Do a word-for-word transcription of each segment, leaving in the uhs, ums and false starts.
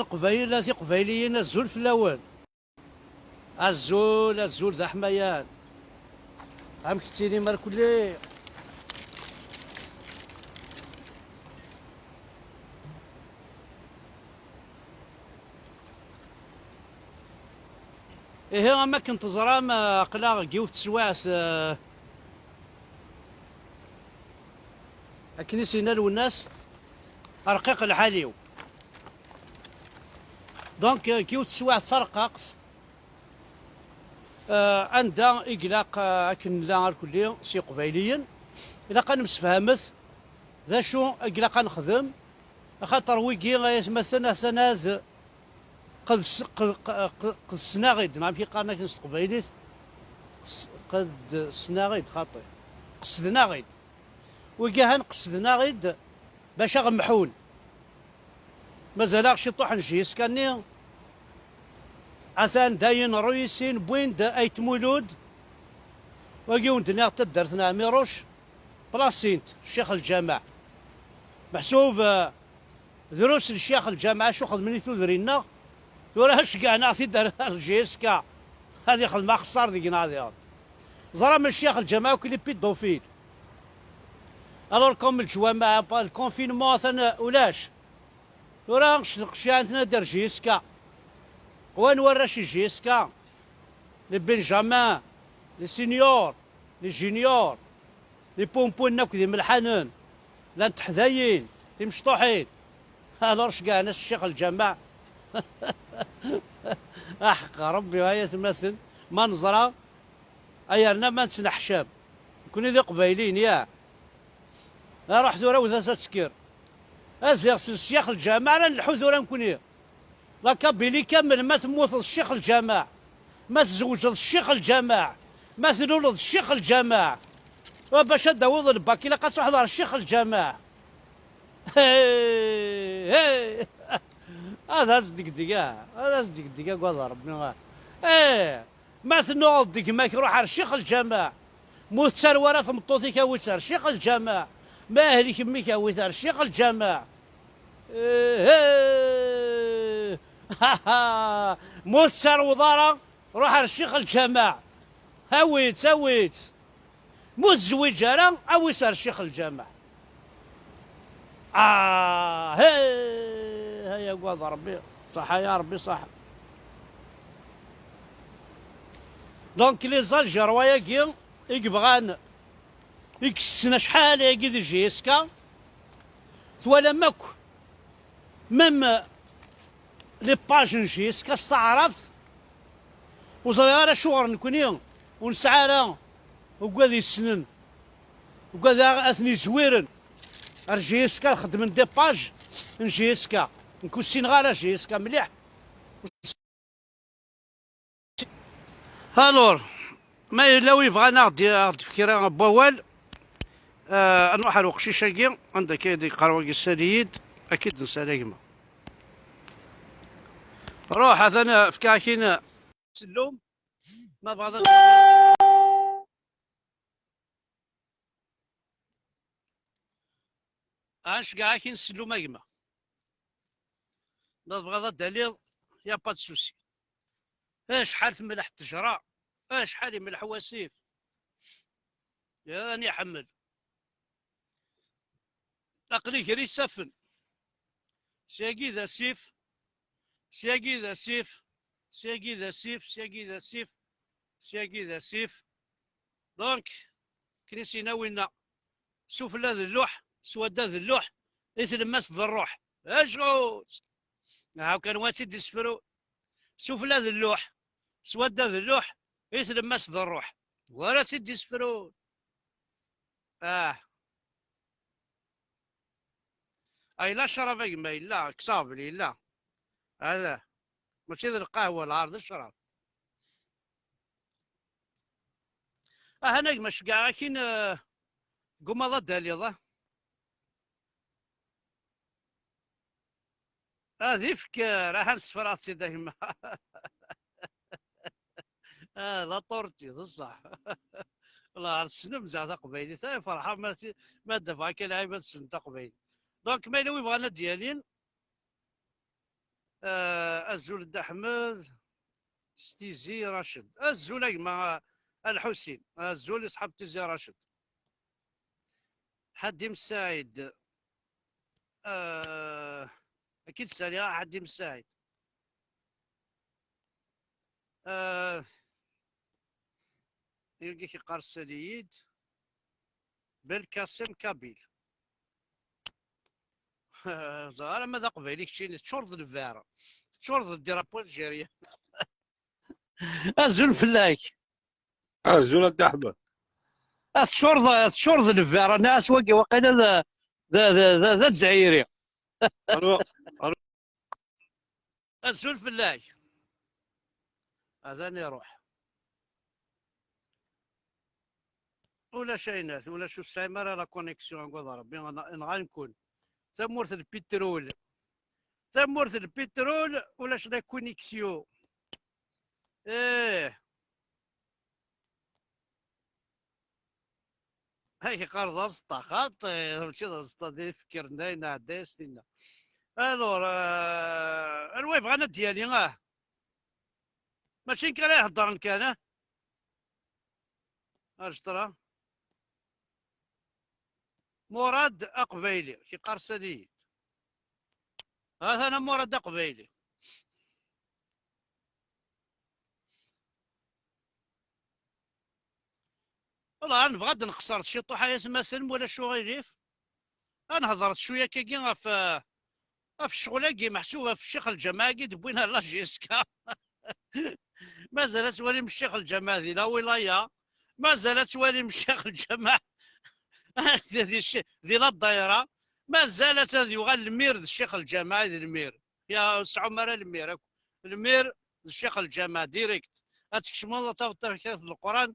Leqbayel, a tiqbayliyin, azul fell-awen. Azul, azul d aḥmayan. Amek tettilim ar kulli? Ihi, am akken teẓram, eh, aql-aɣ deg yiwet teswiɛt, eh, akken i s-yenna Lwennas, rqiq lḥal-iw. Donc, eh, deg yiwet teswiɛt d tarqaqt, eh, anda i ilaq, eh, akken nella arkelli s Iqbayliyen, ilaq ad nemsefhamet d acu i ilaq ad nexdem, axaṭer wigi ay atmaten atan ad qed s-, qed, qed, qed, qedsnaɣ-id, neɣ amek i qqaren akken s teqbaylit? Qes-, qedsnaɣ-id, xaṭi. Qesdnaɣ-id. Wigi han qesdnaɣ-id bac aɣ-mḥun. Mazal-aɣ ciṭuḥ n J S K-nni. Atan dayen rruyisin wwin-d Ayt Mulud. Wagi wen-d-nniɣ taddart n Ɛmiruc, plasint Ccix Lǧameɛ. Meḥsub, eh, drus n Ccix Lǧameɛ acu xedmen i tudrin-nneɣ. Tura ceggɛen-aɣ-t-id ar, ar J S K. Ad ixdem axeṣṣar deg-neɣ diɣen. Ẓram Ccix Lǧameɛ akk les pédophiles. Alors comme leǧwameɛ, le confinement atan ulac. Tura ceqciɛen-ten ad ar J S K. Qwan warrac i J S K. Les Benjamins, les seniors, les juniors, les pompounes akk d imelḥanen, llant teḥdayin, timecṭuḥin. Alors ceggɛen-as Ccix Lǧameɛ. Aḥeqq Rebbi, ay atmaten, ma neẓra, ay yerna ma nettneḥcam. Nekni d Iqbayliyen, ya. Aruḥ tura wwet-as ad tekker. Aziɣ s Ccix Lǧameɛ ara nleḥḥu tura nekni. La Kabylie kamel, ma temmuteḍ Ccix Lǧameɛ, ma tzewǧeḍ Ccix Lǧameɛ, ma tluleḍ Ccix Lǧameɛ. Wa bac ad d-tawiḍ lbak ilaq ad truḥeḍ ɣer Ccix Lǧameɛ. Hey, hey. Ad as-degdeg, ah, ad as-degdeg, agad Rebbi, ah. Eh, ma tennuɣeḍ deg gma-k, ruḥ ar Ccix Lǧameɛ. Ma ur tettarew ara tmeṭṭut-ik, awi-tt ar Ccix Lǧameɛ. Ma ahl-ik, mmi-k, awi-t ar Ccix Lǧameɛ. Eh, eh. Ma ur tettarew ara, ruḥ ar Ccix Lǧameɛ. Awi-tt, awi-tt. Ma ur tezwiǧ ara, awi-tt ar Ccix Lǧameɛ. Ah, hey, hey, agad Rebbi. Ṣaḥa ya Rebbi, ṣaḥa. Donc, les Algérois-agi i yebɣan, i yessetten acḥal ayagi di J S K, twalam akk, même les pages n J S K s taɛrabt, ur ẓriɣ ara acuɣer nekni ur nesɛi ara ugad yessnen, ugad a, a ten-izwiren ar J S K, xeddmen des pages n J S K. Nekk ur ssineɣ ara J S K mliḥ. Alors, ma yella wi yebɣan ad aɣ-d-, ad aɣ-d-yefk kra n wawal, eh, ad nruḥ ar uqcic-agi, anda akka i d-yeqqar wagi: "Sali-yi-d, ad k-id-nsali a gma." Ruḥ, atan, eh, fkiɣ-ak-in, eh, sellum, ma tebɣiḍ ad Ad nceggeɛ-ak-in sellum a gma. Ma tebɣiḍ ad d-taliḍ, y a pas de souci. Acḥal temleḥ ttejra, acḥal imelḥ wasif. Yan iḥemmel. Aql-i gar isaffen. Syagi d asif, syagi d asif, syagi d asif, syagi d asif, syagi d asif. Donc, akken i s-yenna winna, sufella d lluḥ, swadda d lluḥ, i tlemmast d rruḥ. Acu-tt? Aha kan wa tt-id-isefru. Sufella d lluḥ, swadda d lluḥ, i tlemmast d rruḥ. Wara tt-id-isefru. Ah. Ah, yella ccrab a gma, yella, kkseɣ belli yella. Hada. Mačči d lqahwa, lɛar d ccrab. Aha, a gma, ceggeɛ akin, eh, gummaḍ ad d-taliḍ, ah. Ad ifker, aha, nsefra-tt-id a gma. Ah, la tortue, d ṣṣeḥ. Lɛar tessnem zeɛ taqbaylit, ay ferḥeɣ ma ti-, ma d-afeɣ akka lɛib ad ssnen taqbaylit. Donc, ma yella wi bɣan ad d-yalin, Ah, azul Dda Ḥmed, s Tizi Raced. Azul a gma Lḥusin. Azul i ṣṣḥab Tizi Raced. Ḥadim Saɛid. Ah, akid saliɣ a Ḥadim Saɛid. Ah, yagi k-iqqar sali-yi-d. Belkacem Kabil. Ẓer ara ma d aqbayli keččini, teččureḍ d lbar, teččureḍ d drapeau algérien. Azul fell-ak. Azul a Dda Ḥmed. A teččureḍ, teččureḍ d lbar, nniɣ-as wagi waqila d, d, d, d, d azzayri. Alo, alo. Azul fell-ak. Atan iruḥ. Ulac aynat, ulac, ur tesɛim ara la connexion, agad Rebbi, nɣan-ken. Tamurt n lpitrul. Tamurt n lpitrul, ulac la connexion. Ih. Ay, yeqqar d aẓeṭṭa, xaṭi, mačči d aẓeṭṭa, d ifekren, d ayen ɛedda-yas tinna. Alors, euh, anwa yebɣan ad d-yali, ah? Mačči nekk ara iheddren kan, ah? Ajṭra. Murad Aqbayli, k-iqqar sali-yi-d. Ha-t-an a Murad Aqbayli. Wala, nebɣa ad nqeṣṣer ciṭuḥ ay atmaten, ma ulac uɣilif. Ad nehḍer cwiya akkagi ɣef, eh, ɣef ccɣel-agi, meḥsub ɣef ccix lǧameɛ-agi d-wwin ar la J S K. Mazal ad twalim ccix lǧameɛ di la wilaya, mazal ad twalim ccix lǧameɛ di, di, di la ddayra, mazal ad, ad yuɣal lmir d ccix lǧameɛ i d lmir. Ya ur tesɛum ara lmir akk. Lmir d ccix lǧameɛ direct. Ad tkecmeḍ, ad tafeḍ tafakat n Leqran,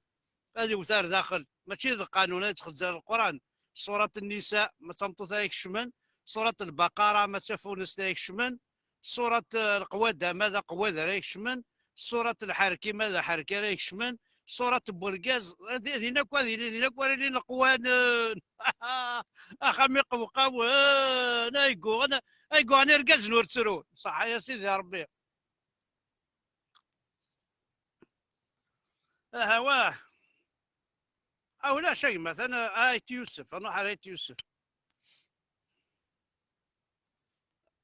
ad iwet ar daxel. Mačči d lqanun, ad yettxezzir Leqran. Surat Nnisa, ma d tameṭṭut ara ikecmen. Surat Lbaqara, ma d tafunest ara ikecmen. Surat, eh, Lqwada, ma d aqwad ara ikecmen. Surat Lḥerki, ma d aḥerki ara ikecmen. Surat n wergaz, di-, din akk ad ilin, din akk ara ilin leqwanen. Axxam iqewqawen, ay yuɣen, ay yuɣen irgazen ur ttrun. Ṣaḥa ya Sidi Ṛebbi. Aha, wah. Ah, ulac a gma, atan, ah, Ayt Yusef, ad nruḥ ar Ayt Yusef.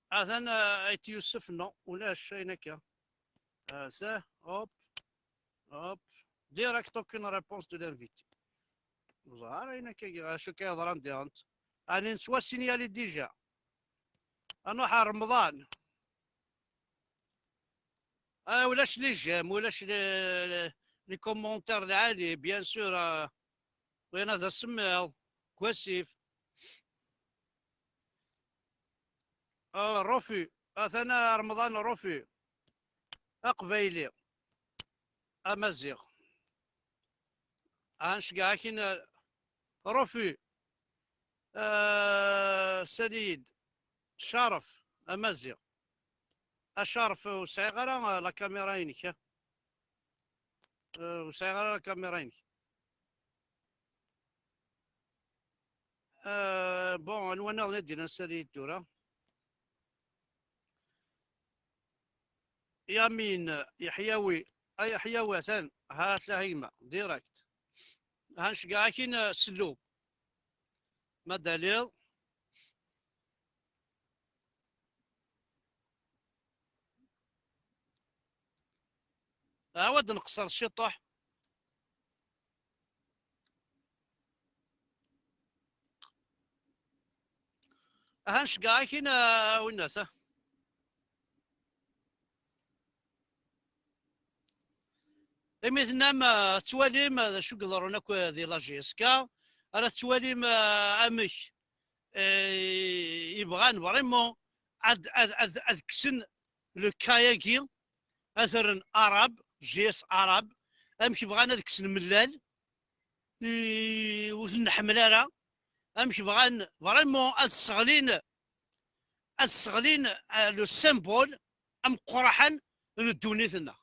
Atan, ah, Ayt Yusef, non, ulac ayen akka. Ah, ça, hop, hop. Direct, aucune réponse de l'invité. Ẓer ayen akka, acu akka yeḍran diɣen. Ɛni neswa signali déjà. Ad nruḥ ar Remḍan. Ah, ulac les j'aime, ulac les, les, les commentaires lɛali, bien sûr, ah, win ad asemmiḍ, deg wasif. Ah, Rufi, atan Remḍan Rufi. Aqbayli. Amaziɣ. Ah, nceggeɛ-ak-in, ah, Rufi. Ah, sali-yi-d. Caref, Amaziɣ. A Caref, ur sɛiɣ ara, ah, la caméra-inek, ah. Ah, ur sɛiɣ ara la caméra-inek. Ah, bon, anwa nniḍen i d-yennan sali-yi-d tura? Yamin, Yeḥyawi, a Yeḥyawi, atan, ha-t a gma, direct. Ha nceggeɛ-ak-in, ah, Sellum. Ma d-taliḍ. Ɛawed nqeṣṣer ciṭuḥ. Aha nceggeɛ-ak-in, a winna ta. Imi tennam, ah, tettwalim, ah, d acu i iḍerrun akk, ah, di la J S K, ara tettwalim, ah, amek, eh, i bɣan vraiment ad, ad, ad, ad kksen le cas-agi, ad t-rren arabe, J S arabe, amek bɣan ad kksen mellal, i, ur ten-nḥemmel ara, amek bɣan vraiment ad sseɣlin, ad sseɣlin, euh, le symbole ameqqraḥen n ddunit-nneɣ.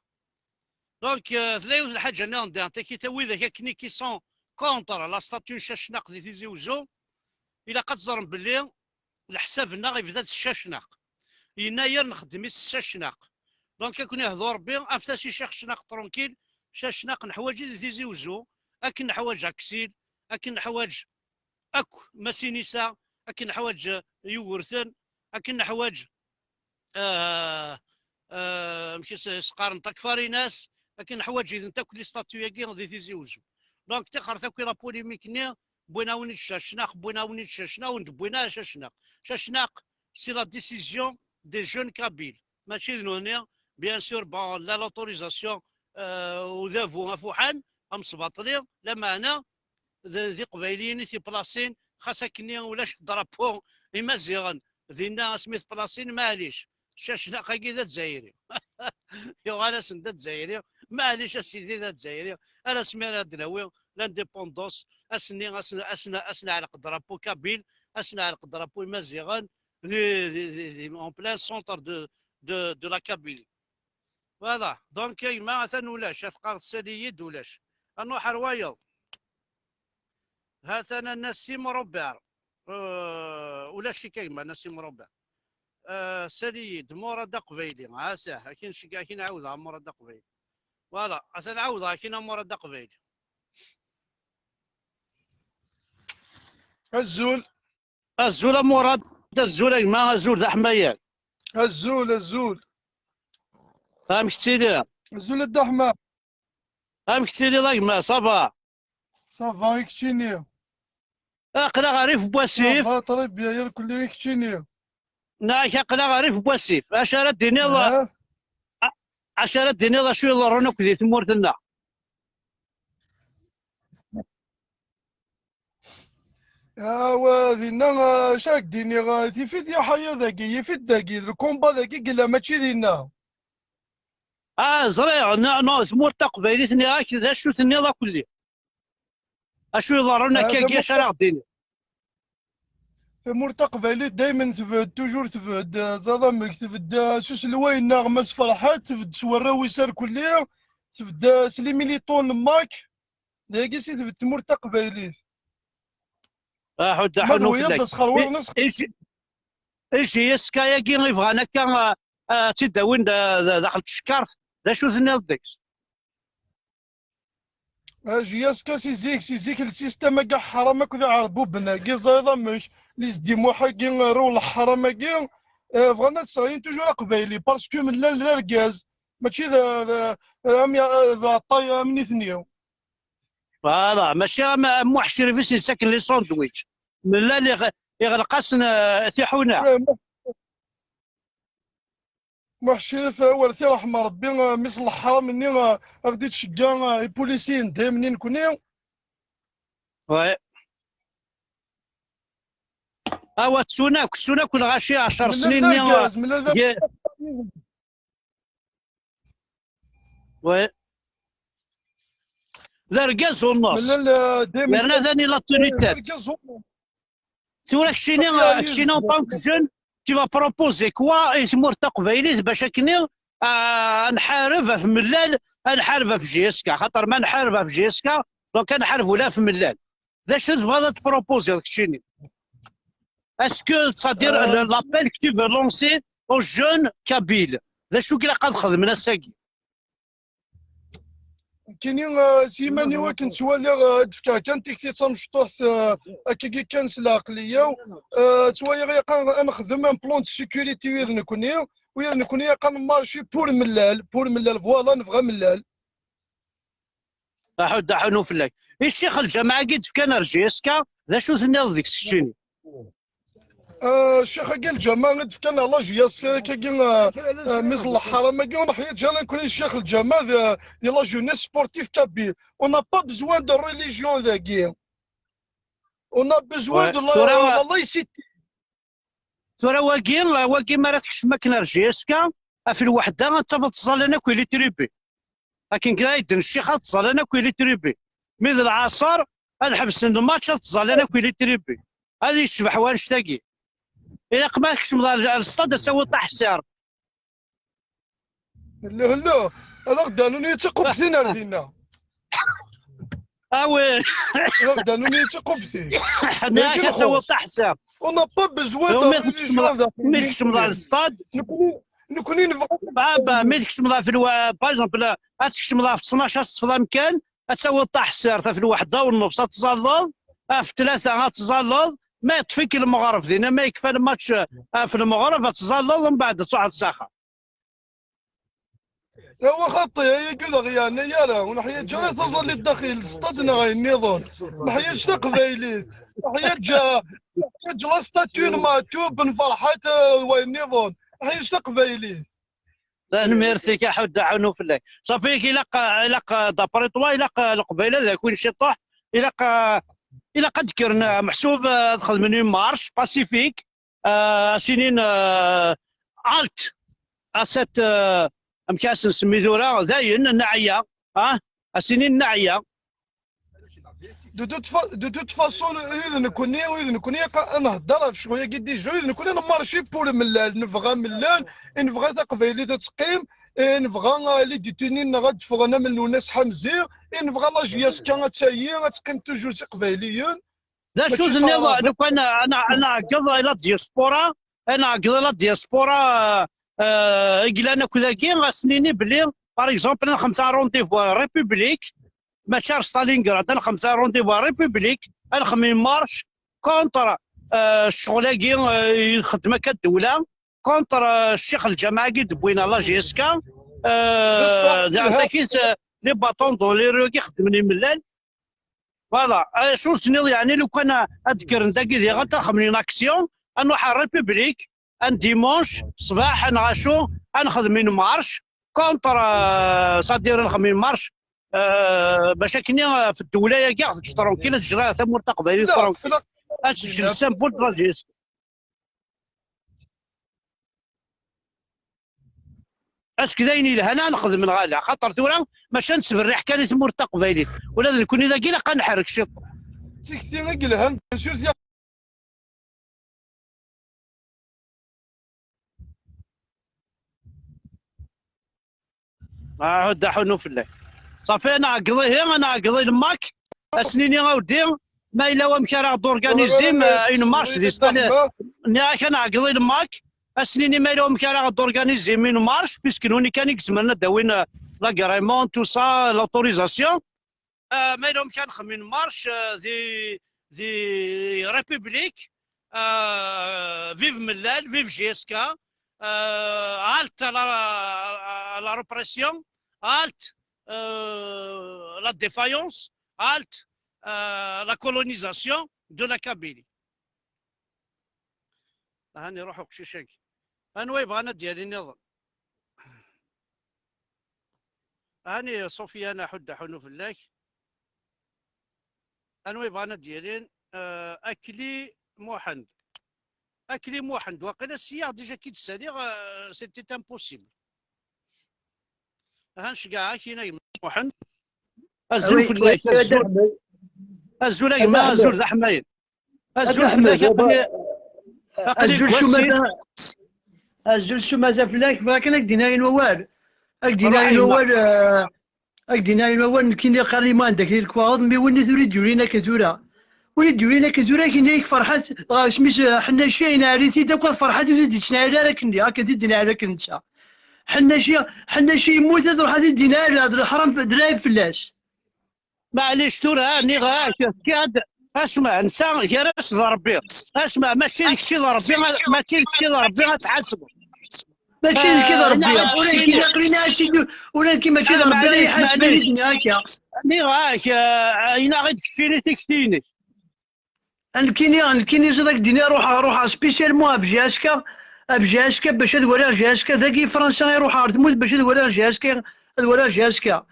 Donc, euh, tella yiwet n lḥaǧa nniḍen diɣen, takita, widak akkenni qui sont contre la statue n Cacnaq di Tizi Wezzu, ilaq ad teẓrem belli leḥsab-nneɣ yebda-d s Cacnaq. Yennayer nxeddem-it s Cacnaq. Donc, akken ihdu Rebbi, afet-as i Ccix Cacnaq tranquille, Cacnaq neḥwaǧ-it di Tizi Wezzu, akken neḥwaǧ Aksil, akken neḥwaǧ akk Masinisa, akken neḥwaǧ, eh, Yugurten, akken neḥwaǧ, eh, eh, amek i s-, s-qqaren, Takfarinas, akken neḥwaǧ-itent akk les statuts-agi di Tizi Wezzu. Donc, tixert akk i la polémique-nni, wwin-awen-id Cacnaq, wwin-awen-id Cacnaq, ur d-wwin ara Cacnaq. Cacnaq, c'est la décision des jeunes kabyles. Mačči d nutni, bien sûr, bon, la, l'autorisation, euh, udabu afuḥan, amesbaṭli, lameɛna d, d iqbayliyen i t-iplasin, xas akkenni ulac drapeau imaziɣen dinna asmi t-plasin, maɛlic, Cacnaq-agi d azzayri. Yuɣal-asen d azzayri, maɛlic a sidi d azzayri, ar asmi ara d-nawi l'indépendance, ass-nni, ass-, ass-, ass-, neɛleq drapeau kabyle, ass-, neɛleq drapeau imaziɣen, di, di, di, di, en plein centre de, de, de la Kabylie. Voilà, donc a gma atan ulac, a teqqareḍ sali-yi-d ulac. Ad nruḥ ar wayeḍ. Hatan a Nassim Robert. Euh, ulac-ik a gma Nassim Robert. Euh, sali-yi-d Murad Aqbayli. Ata, akin ceggeɛ, akin ɛawdeɣ Murad Aqbayli. Voilà, atan ɛawdeɣ akin a Murad Aqbayli. Azul. Azul a Murad, azul a gma, azul d aḥmayan. Azul, azul. Amek tettiliḍ? Azul a Dda Ḥma. Amek tettiliḍ a gma, ça va? Ça va, i keččini? Aql-aɣ rrif n wasif. Ça va, très bien, irkelli, i keččini? Neɣ aql-aɣ rrif n wasif. Acu ara d-tiniḍ? Ah. A-, acu ara d-tiniḍ, acu iḍerrun akk di tmurt-nneɣ? Awa, dinna, ah, acu ara k-d-iniɣ, ah, tif-it yaḥaya dagi, yif-it dagi, d lkumba dagi i yella, mačči dinna. Ah, ẓriɣ, no, no, tmurt taqbaylit, nniɣ-ak, d acu tenniḍ akk-, lli. Acu iḍerrun, ah, akkagi, acu ara ɣ-d-tiniḍ? Tamurt taqbaylit daymen tbedd, toujours tbedd, eh, ẓaḍ amek, tbedd, eh, s uselway-nneɣ Mass Ferḥat, tbedd s warraw-is arkelli, tbedd, eh, s les militants n MAK, dagi si tbedd tmurt taqbaylit. Aḥud, ma d aḥunu wiyaḍ fell-ak. D asxerwiḍ n asx- I-, ici-, ici S K-yagi ibɣan akka, eh, eh, ad tt-id-awin da-, da-, daxel n tcekkart, d acu tenniḍ deg-s? J S K si zik, si zik lsistem-agi ḥram akk d iɛerbuben-agi, ẓriḍ amek, les Di Muḥ-agi, rrew leḥram-agi, eh, bɣan ad sseɣlin toujours aqbayli, parce que Mellal d argaz, mačči d, d, am, d aɛeṭṭay am nitni. Voilà, mačči am, am Muḥ Crif i s-yettaken les sandwichs. Mellal iɣ-, iɣleq-asen, eh, tiḥuna. Eh, Muḥ Crif, awer t-iṛḥem Ṛebbi, mmi-s n leḥram-nni, a ɣ-d-ittcegga, ipulisiyen dayem-nni nekni. Ouais. Awa, ttun akk, ttun akk lɣaci ɛecr snin-nni. Mlal d argaz, mlal d argaz. Ouais. D argaz u nneṣ. Mlal, eh, dayem. Yerna tani la tenue de tête. D argaz u nneṣ. Tura keččini, keččini en tant que jeune, tu vas proposer quoi i tmurt taqbaylit bac akken, ah, ad nḥareb ɣef Mellal, ad nḥareb ɣef J S K, xaṭer ma nḥareb ɣef J S K, donc ad nḥareb ula ɣef Mellal. D acu tebɣiḍ ad tproposiḍ keččini? Est-ce que, c'est-à-dire, euh, l'appel que tu veux lancer aux jeunes kabyles, d acu i ilaq ad xedmen ass-agi? Nekkini, eh, s yiman-iw akken ttwaliɣ, eh, ad d-fkeɣ kan tikti d tamecṭuḥt, eh, akkagi kan s lɛeqliya-w. Eh, ttwaliɣ ilaq ad nexdem un plan de sécurité wid nekni, wid nekni ilaq ad nmarci pour Mellal, pour Mellal, voilà, nebɣa Mellal. Aḥud, aḥunu fell-ak. I ccix lǧameɛ-agi d-fkan ar J S K, d acu tenniḍ deg-s keččini? Eh, ccix-agi lǧameɛ i d-fkan ar la J S K, akkagi, eh, eh, mmi-s n leḥram-agi, ur neḥwaǧ ara nekkni ccix lǧameɛ d, di la jeunesse sportive kabyle. On n'a pas besoin de religion dagi. On a besoin de la, la laïcité. Tura wagi, wagi mi ara tekcem akken ar J S K, ɣef lweḥda ad tafeḍ ttẓallan akk i les tribunes. Akken kra i d-ncix ad ttẓallan akk i les tribunes. Mi d lɛaṣer, ad ḥebsen lmatch ad ttẓallan akk i les tribunes. Ad yecbeḥ wanect-agi. Ilaq ma tkecmeḍ ar, ar lstad ad tawiḍ taḥsirt. Hello, hello. Ad aɣ-d-rnun tiqubtin ar dinna. Ah oui. Ad tawiḍ taḥsirt. On n'a pas besoin. Mi tkecmeḍ ɣer lstad, mi tkecmeḍ ɣef lwa, par exemple, ad tkecmeḍ ɣef ttnac, ad teṭṭfeḍ amkan, ad tawiḍ taḥsirt ɣef lweḥda u nnefs, ad tẓalleḍ, ɣef tlata ad tẓalleḍ, ma yeṭṭef-ik lmeɣreb dinna, ma yekfa lmatch ɣef lmeɣreb, ad tẓalleḍ, mbeɛd ad truḥeḍ s axxam. Awa xaṭi, ayagi ur aɣ-yeɛni ara, ur neḥwaǧ ara taẓallit daxel, stad neɣ ayen nniḍen. Neḥwaǧ taqbaylit, neḥwaǧ, neḥwaǧ la statue n Maɛtub n Ferḥat, eh, d wayen nniḍen. Neḥwaǧ taqbaylit. Tanemmirt-ik a Ḥud, aḥunu fell-ak. Ṣafi, ilaq, ilaq, d'après toi, ilaq Leqbayel ad akun ciṭuḥ, ilaq, ilaq ad d-kkren, meḥsub, ad xedmen une marche pacifique, euh, ad s-inin, euh, halte à cette, euh, amek ad s-nsemmi tura, dayen, neɛya, ah, ad s-inin neɛya. De toute fa-, de toute façon, ula d nekkni, ula d nekkni, qa-, ad nhedder ɣef ccɣel-agi déjà, ula d nekkni ad nmarci pour Mellal, nebɣa Mellal, i nebɣa taqbaylit ad teqqim, i nebɣa, ah, les détenus-nneɣ ad d-ffɣen am Lwennas Ḥamzi, i nebɣa la J S K ad tagi, ad teqqim toujours s Iqbayliyen. D acu tenniḍ, lukan ad nɛeggeḍ i la diaspora, ad nɛeggeḍ i la diaspora, euh, i yellan akk dagi, ad s-nini belli, par exemple, ad nxedmet un rendez-vous à la République, mačči ar Stalingrad, ad nxedmet un rendez-vous à la République, ad nxedmet une marche contre, euh, ccɣel-agi, euh, i txeddem akka ddewla, contre, euh, ccix lǧameɛ-agi d-wwin la J S K, euh, d acu, les bâtons dans les roues i xeddmen imellal. Voilà, acu tenniḍ, yeɛni, lukan ad d-kkren dagi diɣen, ad xedmen une action, ad nruḥ ar République, un dimanche ṣṣbeḥ, neɣ acu, ad nxedem une marche contre, euh, c'est-à-dire ad nxedem une marche, euh, bac akken, euh, ɣef ddewla-agi ad teǧǧ tranquille, ad teǧǧ tamurt taqbaylit tranquille. Ad teǧǧ le symbole de la J S K. Azekka d ayen yelhan ad nexdem neɣ ala, xaṭer tura mačči ad nettberriḥ kan i tmurt taqbaylit, ula d nekkni dagi ilaq ad nḥerrek ciṭ. D tikti i yelhan, bien sûr, Aḥud, aḥunu fell-ak. Ṣafi, ad nɛeggeḍ ihi, ad nɛeggeḍ i lmak, ad s-nini awdi, ma yella wamek ara ɣ-d-organizim, euh, une marche di Stali-, nniɣ-ak ad nɛeggeḍ i lmak, ad s-nini ma yella wamek ara ɣ-d-organizim une marche, puisque nuni kan i izemren ad d-awin, euh, l'agrément, tout ça, l'autorisation. Euh, ma yella wamek ara nxemmem une marche, euh, di, di République, euh, vive Mellal, vive J S K, euh, halte à la, à la répression, halte, euh, la défaillance, halte, euh, la colonisation de la Kabylie. Hani ruḥ uqcic-agi. Anwa yebɣan ad d-yali nniḍen? Hani Sofiane, aḥud, aḥunu fell-ak. Anwa yebɣan ad d-yalin? Euh, Akli Muḥend. Akli Muḥend, waqila ssiyaɣ déjà ki d-saliɣ, euh, c'était impossible. Aha, nceggeɛ-ak, ina gma Muḥend. Azul fell-ak, azul. Azul a gma, azul d aḥmayen. Azul fell-ak, aql-i, aql-i deg wasif. Azul s umata fell-ak, bɣiɣ kan ad k-d-iniɣ yiwen wawal. Ad k-d-iniɣ yiwen wawal, eh, ad k-d-iniɣ yiwen wawal, nekkini qqaren-iyi anda-k di lekwaɣeḍ, mi win i tura i d-yurin akken tura. Win i d-yurin akken tura, akken i k-ferḥet, dɣa isem-is, eh, Ḥennaci, yenɛel-it-id akk, ad ferḥet, ur t-id-yettneɛɛel ara akken-nni, akken t-id-yenɛel akken netta. Ḥennaci, Ḥennaci yemmut, ad ruḥ ad t-id-yenɛel, d leḥram, d lɛib fell-as. Maɛlic, tura, nniɣ-ak, efk-aɣ-d, asma, netta gar-as d Rebbi. Asma, mačči d kečč i d Rebbi, mačči d kečč i d Rebbi ad tḥasbeḍ. Mačči d kečč i d Rebbi. Ula d keččini, aql-ini, ula d kečči mačči d Rebbi ara iḥasben, i d-nniɣ akka. Nniɣ-ak, ah, yenɣa-d keččini tikti-inek. Nekkini, nekkini ziḍ ad k-d-iniɣ, ruḥeɣ, ruḥeɣ spécialement ɣef J S K, ɣef J S K bac ad waliɣ J S K, dagi i Fransa i ruḥeɣ ɣer tmurt bac ad waliɣ J S K, ad waliɣ J S K.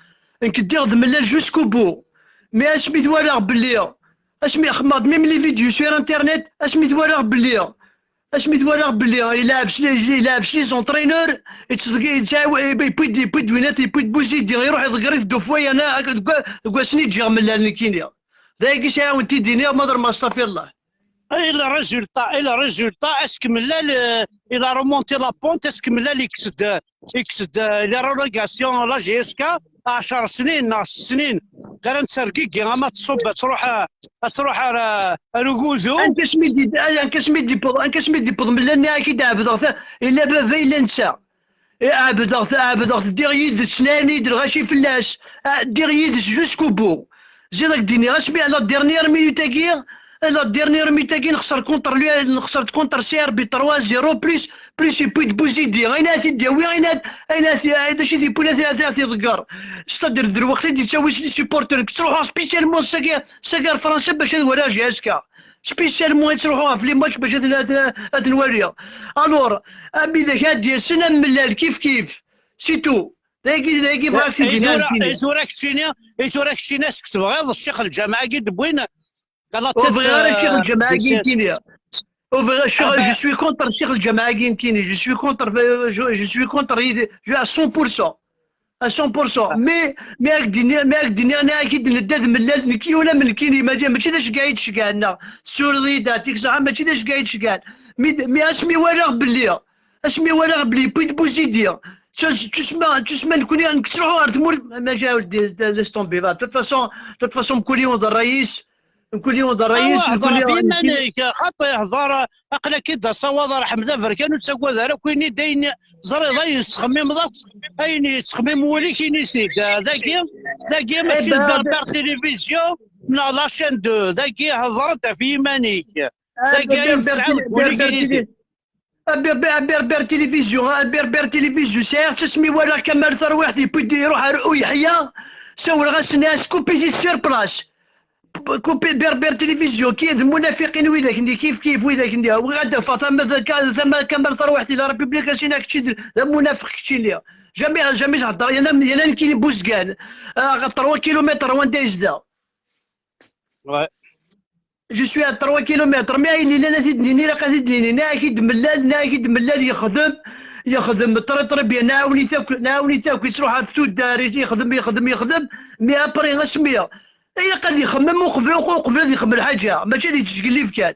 Nekk ddiɣ d Mellal jusqu'au bout. Mais asmi twalaɣ belli, asmi xedmeɣ-d même les vidéos sur internet, asmi twalaɣ belli, asmi twalaɣ belli ilɛeb s les, ilɛeb s les entraîneurs, yettẓeg-, yettɛaw-, yewwi-d, yewwi-d winat, yewwi-d Buzidi, iruḥ iḍegger-it deux fois, yerna deg wa-, deg wass-nni ǧǧiɣ Mellal nekkini. D ayagi i s-ɛiwen-t-id-iniɣ, ma d ma ṣafi Allah. Et le résultat, et le résultat, est-ce que Mellal, euh, il a remonté la pente, est-ce que Mellal yekkes-d, yekkes-d, euh, la relégation, la J S K, ɛecr snin, neɣ ssnin, Gar ad nettergigi ama ad tṣubb, ad truḥ, ad truḥ ar, ar ugudu. Anka asmi d-, anka asmi d-yewweḍ, anka asmi d-yewweḍ mella-nni ak-id-ɛebdeɣ ta, illa baba, illa netta. Ɛebdeɣ-t, ɛebdeɣ-t, ddiɣ yid-s, nnan-iyi-d lɣaci fell-as. Ah, ddiɣ yid-s jusqu'au bout. Ziɣ ad k-d-iniɣ, asmi à la dernière minute-agi, à la dernière minute-agi, nexser contre lui, nexser contre C R B trois zéro plus, plus yewwi-d Bouzidi. Ayen ara t-id-yawi, ayen ara, ayen ara t-, ayen d acu i t-yewwin, ad t-, ad t-iḍegger. C'est-à-dire, d lweqt i d-yettawi s les supporters. Ttruḥuɣ spécialement s agi, s agi ar Fransa bac ad walaɣ J S K. Spécialement i ttruḥuɣ ɣef les matchs bac ad, ad, ad ten-waliɣ. Alors, am widak ad d-yasen, am Mellal, kif kif. C'est tout. Dagi, dagi bɣiɣ ad k-t-id-iniɣ. I tura keččini, i tura keččini, est-ce que tebɣiḍ ccix lǧameɛ-agi d-wwin à la tête? Ur bɣiɣ ara ccix lǧameɛ-agi nekkini. Ur bɣiɣ ccix, je suis contre ccix lǧameɛ-agi nekkini. Je suis contre, je, je suis contre, je, à cent pour cent. À cent pour cent. Mais, mais ak-d-iniɣ, mais ak-d-iniɣ, nekk ak-id-nedda d Mellal, nekk yiwen am nekkini, ma d-, mačči d aceggeɛ i d-ceggɛen, neɣ tessuriḍ-iyi-d, ɛṭik ṣṣeḥḥa, mačči d aceggeɛ i d-ceggɛen. Mais, mais asmi walaɣ belli, asmi walaɣ belli yewwi-d Bouzidi, ttusma, ttusma nekkni, nekk ttruḥuɣ ɣer tmurt, maca, laisse tomber, va. De toute façon, de toute façon, mkul yiwen d ṛṛay-is, mkul yiwen d ṛṛay-is, Awa, hḍer ɣef yiman-ik, xaṭi, hḍer, aql-ak-id asawaḍ ar Ḥmed Aberkan, ur ttagad ara, akk ini-d ayen ẓriḍ, ayen tettxemmimeḍ akk, ayen yettxemmim wul-ik, ini-t-id. Dagi, dagi mačči d Berbère Télévision neɣ la chaîne deux, dagi hḍer-d ɣef yiman-ik. Dagi ayen tesɛiḍ deg wul-ik, ini-t-id. Berbère Télévision, Berbère Télévision, sɛiɣ-tt asmi walaɣ Kamal Tarwiḥt yewwi-d, iruḥ ar Uyeḥya, sawleɣ-asen, as coupez-it sur place. Coupez Berbère Télévision, ki d munafiqin widak-nni, kif kif widak-nni. Bɣiɣ ad d-afeɣ tama, tama Kamal Tarwiḥt, la République, asina kečči d, d amunafeq keččini. Jamais, jamais s-heddreɣ, yerna, yerna nekkini Buzgan, à trois kilomètres wanda yezdeɣ. Ouais. Je suis à trois kilomètres, mais ayen yellan ad t-id-nini, ilaq ad t-id-nini. Nniɣ-ak-id Mellal, nniɣ-ak-id Mellal yexdem, yexdem très, très bien, nɛawen-it akk, nɛawen-it akk, yettruḥ ɣef tuddar, yexdem, yexdem, yexdem, mais après asmi ilaq ad ixemmem uqbel, uqbel ad ixemmem lḥaǧa, mačči ad yettjgellib kan.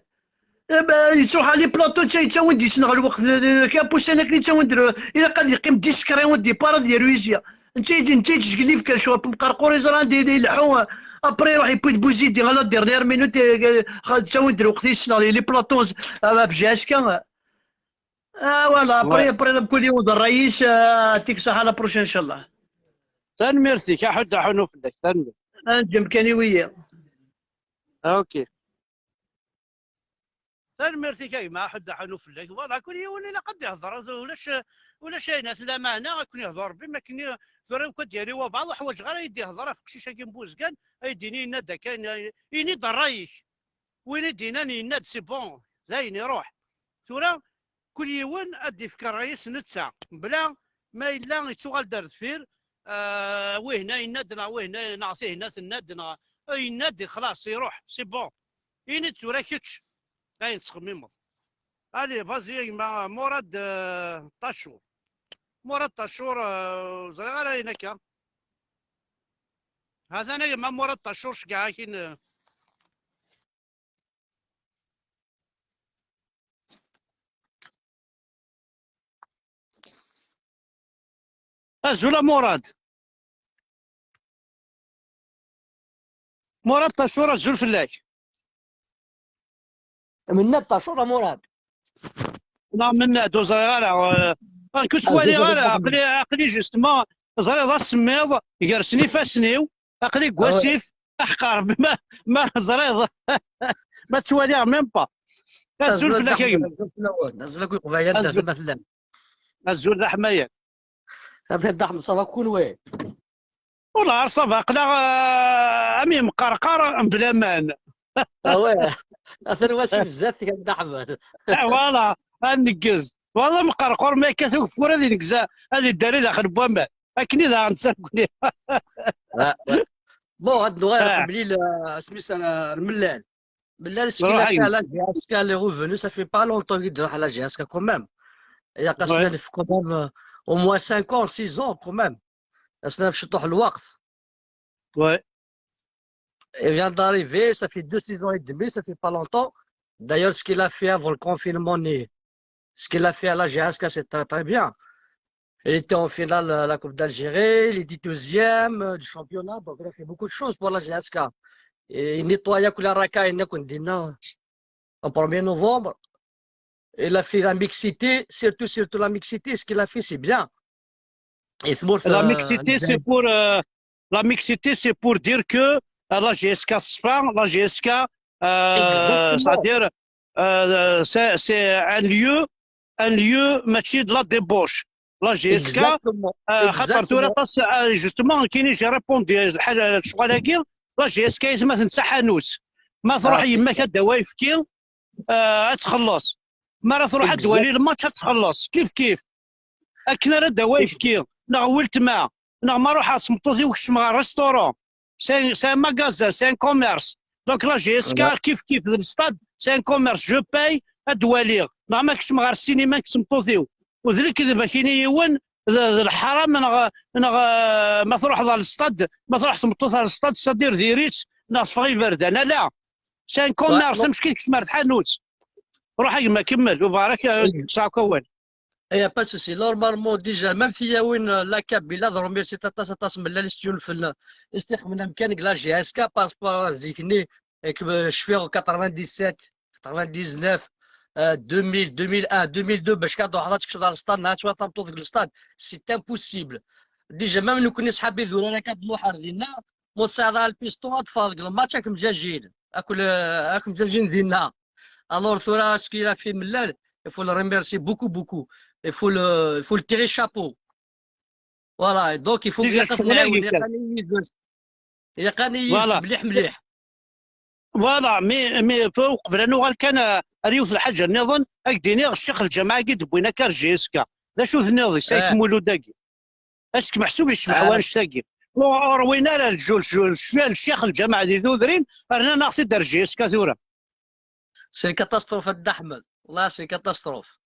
Eh ben, yettruḥ ɣer les plateaux, netta yettawin-d yesneɣ lweqt, eh, kra n wussan akken yettawin-d, ilaq ad yeqqim discret au départ, ad yerwizi. Netta i d, netta i d-tejgel ifker cɣel, mqerqur iẓra anda i ileḥḥu, après iruḥ yewwi-d Bouzidi à la dernière minute, eh, eh, ttawin-d lweqt yesneɣ les plateaux, ah, ɣef J S K. Ah, voilà, après, après, mkul yiwen d ṛṛay-is, ah, tik ṣaḥa, la prochaine, inchallah. Tanemmirt-ik, aḥud aḥunu fell-ak, tanemmirt. Ad neǧǧem kan i wiyi. Ok. Tanemmirt-ik a gma, aḥud aḥunu fell-ak. Voilà, kul yiwen ilaq ad d-ihḍer, ulac, ulac ayen at lameɛna, ad ken-ihḍer Rebbi, ma akken tura akk ad d-yali wabɛaḍ, ur ḥwaǧeɣ ara ad d-ihḍer ɣef uqcic-agi n Buzgan, ay d-ini yenna-d akka, ini-d ṛṛay-ik. Win i d-yennan yenna-d, c'est bon, d ayen iruḥ. Tura, kul yiwen ad d-ifk ṛṛay-is netta, mebla ma yella yettuɣal-d ar deffir, ah, wihna yenna-d, neɣ wihna, neɣ tihna tenna-d, neɣ, ah, yenna-d, xlaṣ, iruḥ, c'est bon. Ini-d tura kečč ayen tettxemmimeḍ. Allez, vas-y, a gma Murad, euh, Tachour. Murad Tachour, euh, ẓriɣ ara ayen akka. Hatan a gma Murad Tachour, ceggɛeɣ-ak-in, euh. Azul a Murad. Murad Tachour, azul fell-ak. Mennad Tachour a Murad. Neɣ Mennad, ur ẓriɣ ara. Euh, ur ttwaliɣ ara. Aql-i, aql-i justement, ẓriɣ d asemmiḍ, gersen ifassen-iw. Aql-i deg wasif, aḥeqq Rebbi ma, ma ẓriɣ, ma ttwaliɣ même pas. Azul fell-ak a gma. Azul akk Iqbayal, azul ma tellam. Azul d aḥmayan. Abrid Aḥmed, ça va kunwi? Ur lɛar, ça va, aql-aɣ, euh, am yemqerqar mebla aman. Ah ouais, atan wasif zdat-k a Dda Ḥmed. Ah, voilà, ad neggez. Wala mqerqur ma yekkat ugeffur ad ineggez, ad iddari daxel n waman. Akken i daɣen ttagni. Bon, ad nuɣal qbel, euh, asmi-s, euh, Lmellal. Lmellal, ce qu'il a fait à la J S K, les revenus, ça fait pas longtemps qu'il est à la J S K quand même. Il y a quand même, euh, au moins cinq ans, six ans quand même. Asna mcṭuḥ lweqt. Ouais. Il vient d'arriver, ça fait deux saisons et demie, ça fait pas longtemps. D'ailleurs, ce qu'il a fait avant le confinement, ni-, ce qu'il a fait à la J S K, c'est très, très bien. Il était en finale à la Coupe d'Algérie, il était deuxième euh, du championnat, donc il a fait beaucoup de choses pour la J S K. Et il nettoie que la racaille, il a qu'on dit non, en premier novembre. Il a fait la mixité, surtout, surtout la mixité, ce qu'il a fait, c'est bien. Et c'est pour La ça, mixité, c'est pour, euh, la mixité, c'est pour dire que euh, la J S K صفا, la J S K, euh, Exactement. c'est-à-dire, euh, c'est, c'est un lieu, un lieu, ماشي de la débauche. La J S K, Exactement. euh, خاطر ثورة Exactement. تص-، آه، justement كاين j'ai répondu الحاجة الشغل هاكي. La J S K يسمى تنسى حانوت، ما تروح آه. يماك هدا وايفكي، آه، تخلص. ما راه تروح Exact. دوالي الماتش تخلص كيف كيف. اكن راه دوا يفكي، نغ ولتما، نغ ما روح سمطوتي وكشم غا restaurant. C'est un magasin, c'est un commerce. Donc la J S K Ouais. كيف كيف الستاد c'est un commerce, je paye ادواليغ. نغ ما كشم غا السينما كسمطوتيو. وذلك كذا كاين يون ذ-، ذ الحرام نغ، نغ ما تروح ذا الستاد، ما تروح تمطوط على الستاد c'est-à-dire ديريت نغ تفغي بردان لا. C'est un Ouais, commerce, non. مش كيك شمار تحانوت. روح يما كمل وبارك. Ex- ساعة كوال. Il n'y a pas de souci. Normalement, déjà, même si il y a une, euh, la Kabyle, je remercie Tata Sata Smella, les studios, les studios, la J S K, par rapport à Zikni, et que euh, je fais en quatre-vingt-dix-sept, quatre-vingt-dix-neuf, euh, deux mille, deux mille un, deux mille deux, باش كان واحد تكشف على الستاد، نهار شويه تنطوط في الستاد، c'est impossible. Déjà, même nous connaissons حبي ذولا، انا كنت نروح عرضينا، مو تساعد على البيستون، تفرج الماتش، راكم جاجين، اكل، راكم جاجين دينا. Alors, ثورة، ce qu'il a fait ملال, il faut le remercier beaucoup, beaucoup. Il faut le, il faut le tirer chapeau. Voilà, donc il faut Déjà, يقف الشغل هاي نعاون، كان. يقاني يزوز. يقاني يزوز Voilà. مليح مليح. Voilà, mais, mais فوق قبل أن نوغل كان أريوث الحاجة نظن أكديني الشيخ الجماعة قد بوينا كار جي اس كا. ذا شو ثنيضي سايت آه. مولو داقي. اسك محسوب يشبح آه. وانش تاقي. وروينا لا الجول، الجول، الشيخ الجماعة دي ذو ذرين، أرنا ناخذ دار جي اس كا ثورة. C'est une catastrophe, الدحمل. والله c'est une catastrophe.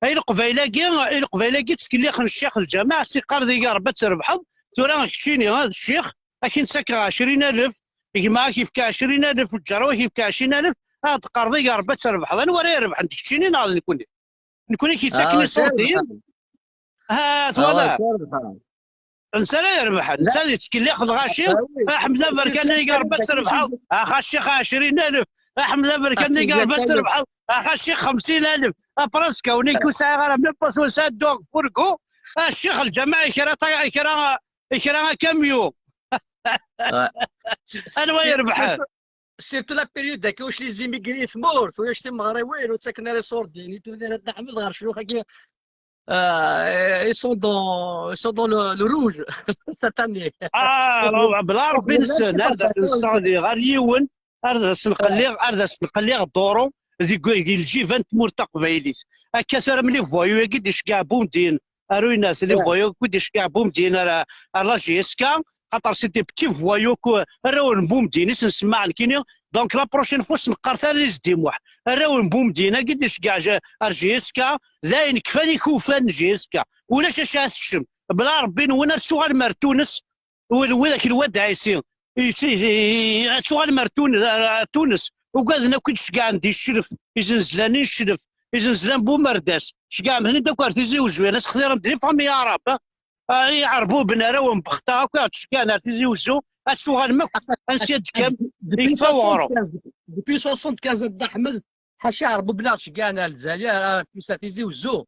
اي القبايلاكي، اي القبايلاكي تسكليخ الشيخ الجماعة سي قار ذي ربي تربحض. ثورة كتشيني هذا الشيخ، اكين تسكى عشرين ألف، يجمع كيف كعشرين ألف، والجروي كيف كعشرين ألف، هاد قرضي يا ربي تربحض. أنا ورا يربح عندك تشيني ناض نكوني. نكوني كي تسكني آه، صوتي. تربح. ها آه، ثورة. تربح. انسان يربح، لا. انسان يتكلي ياخذ غاشي. آه، oui. احمد C'est بركان sûr اللي قال que بس c'est ربحه. اخ الشيخ عشرين ألف. احمد بركان اللي قال بس ربحه. اخ الشيخ خمسين ألف. ابراسكا ونيكو ساعه غير من باس وساد دوك فوركو. الشيخ الجماعه كرا طا-، كرا، كرا كاميو. آه. انا وين يربح؟ Surtout, surtout la période هكا واش les immigrés ثمورت وياش تمغريوين وساكن على صور ديني تو داير الدحمل غير شنو خاكي. آه، ils sont dans, ils sont dans le, le rouge cette année. اه، بلا ربي نسن هذا السعودي غير يون. هذا سنقليغ، هذا سنقليغ دورو. ذي كو-، ذي الجيفان تمور تقبايليت. هكا سارة ملي فوايو يقدش كاع بومدين. ارويناس لي آه. فوايو كدش كاع بومدين على، على لا جي اس كا. خاطر سي دي بتي فوايو كو-، راون بومدين اسن سماع كيني. دونك لا بروشين فوا سنقار ثاني زدي موح. راون بومدين قدش كاع جا-، ار جي اس كا. داين كفاني كوفان جي اس كا. ولا شاشات الشم. بلا ربي نونا تسوغ المار تونس. وذاك الواد عيسي يتوغل مار تونس، تونس. وقاعد ناكل شكاع عندي الشلف، يزنزلاني الشلف، يزنزلان بومرداس، شكاع من هنا داك تيزي وزوين، ناس خضيرة دي فامي عرب. آه، يعربوا بن راهم بختا، هاكا شكاع نار تيزي وزو، اتسوغل ماك، انسيا تكام، Depuis يكفى وغرو. soixante-quinze, depuis soixante-quinze الدحمل، حاشا عربوا بلا شكاع نار الجزائر، آه، تيزي وزو.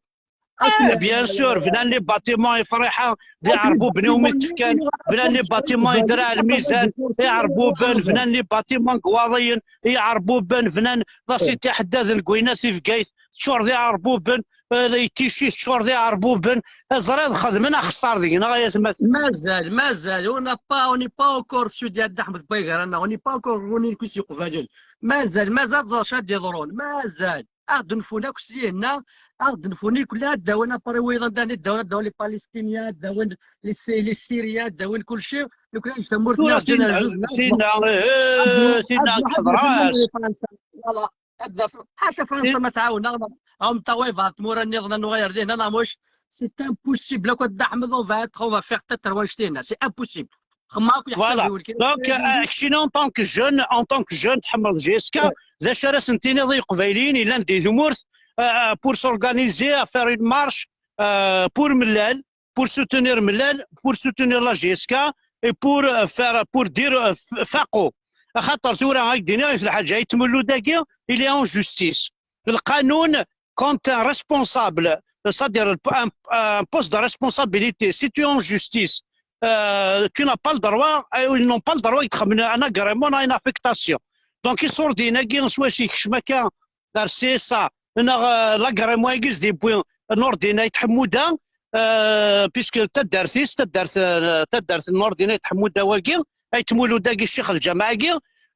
آه، بيان سور، فنان لي باتيمون يفرحها، دي عربوبن يومي تفكان، فنان لي باتيمون يدرع الميزان، يعربوبن، فنان لي باتيمون قواضيين، يعربوبن، فنان لاسيتي حداد نكوينا سيفكايت، شور دي عربوبن، آه، تيشي شور دي عربوبن، زريض خدمنا خسار دينا يا تماثل. مازال، مازال، on n'a pas, on n'est pas encore سيدي عبد الحمد بيغر، أنا on n'est pas encore غوني كويس يقبل. مازال، مازال ضرشات دي ضرون، مازال. اغد نفونا كسينا، اغد نفوني كل هاد داونا بري ويضا داني داونا داونا لي باليستينيا داون، لي سي-، لي سيريا داون كل شيء. لو كان جبت مورت ولا ناس جينا سينا، جوج ناس. سينا، إيه، سينا تحضراش. فرنسا. فوالا. هاد ف-، حاشا فرنسا ما تعاونا. هم طويبات مورا نيضنا نغير دينا لا موش. سي امبوسيبل كو دحمد اون فا اتر اون فا فيغ تاتر واشتينا سي امبوسيبل. خماك يحتاج فوالا. يقول كده. دونك آه، كشينا اون طونك جون، اون طونك جون تحمل جي اس كا. ذا شرس نتيني ضي قبايليين الا ندي ثمورت، آه، بور سورغانيزي افير اون مارش. euh, pour Mellal, pour soutenir Mellal, pour soutenir la J S K et pour, euh, faire, pour dire, euh, f-, faqu. Axaṭer tura, ad k-d-iniɣ yiwet lḥaǧa, Ayt Mulud-agi, il est en justice. Lqanun, quand un responsable, c'est-à-dire un, un poste de responsabilité, si tu es en justice, euh, tu n'as pas le droit, euh, ils n'ont pas le droit de un agrément, une affectation. Donc, iṣurdiyen-agi, soit si kecm akka ar C S A, neɣ, euh, l'agrément-agi s d-yewwi Nurdin Ayt Ḥemmuda, euh, puisque taddart-is, taddart, euh, taddart n Nurdin Ayt Ḥemmuda wagi, Ayt Mulud-agi, ccix lǧameɛ-agi,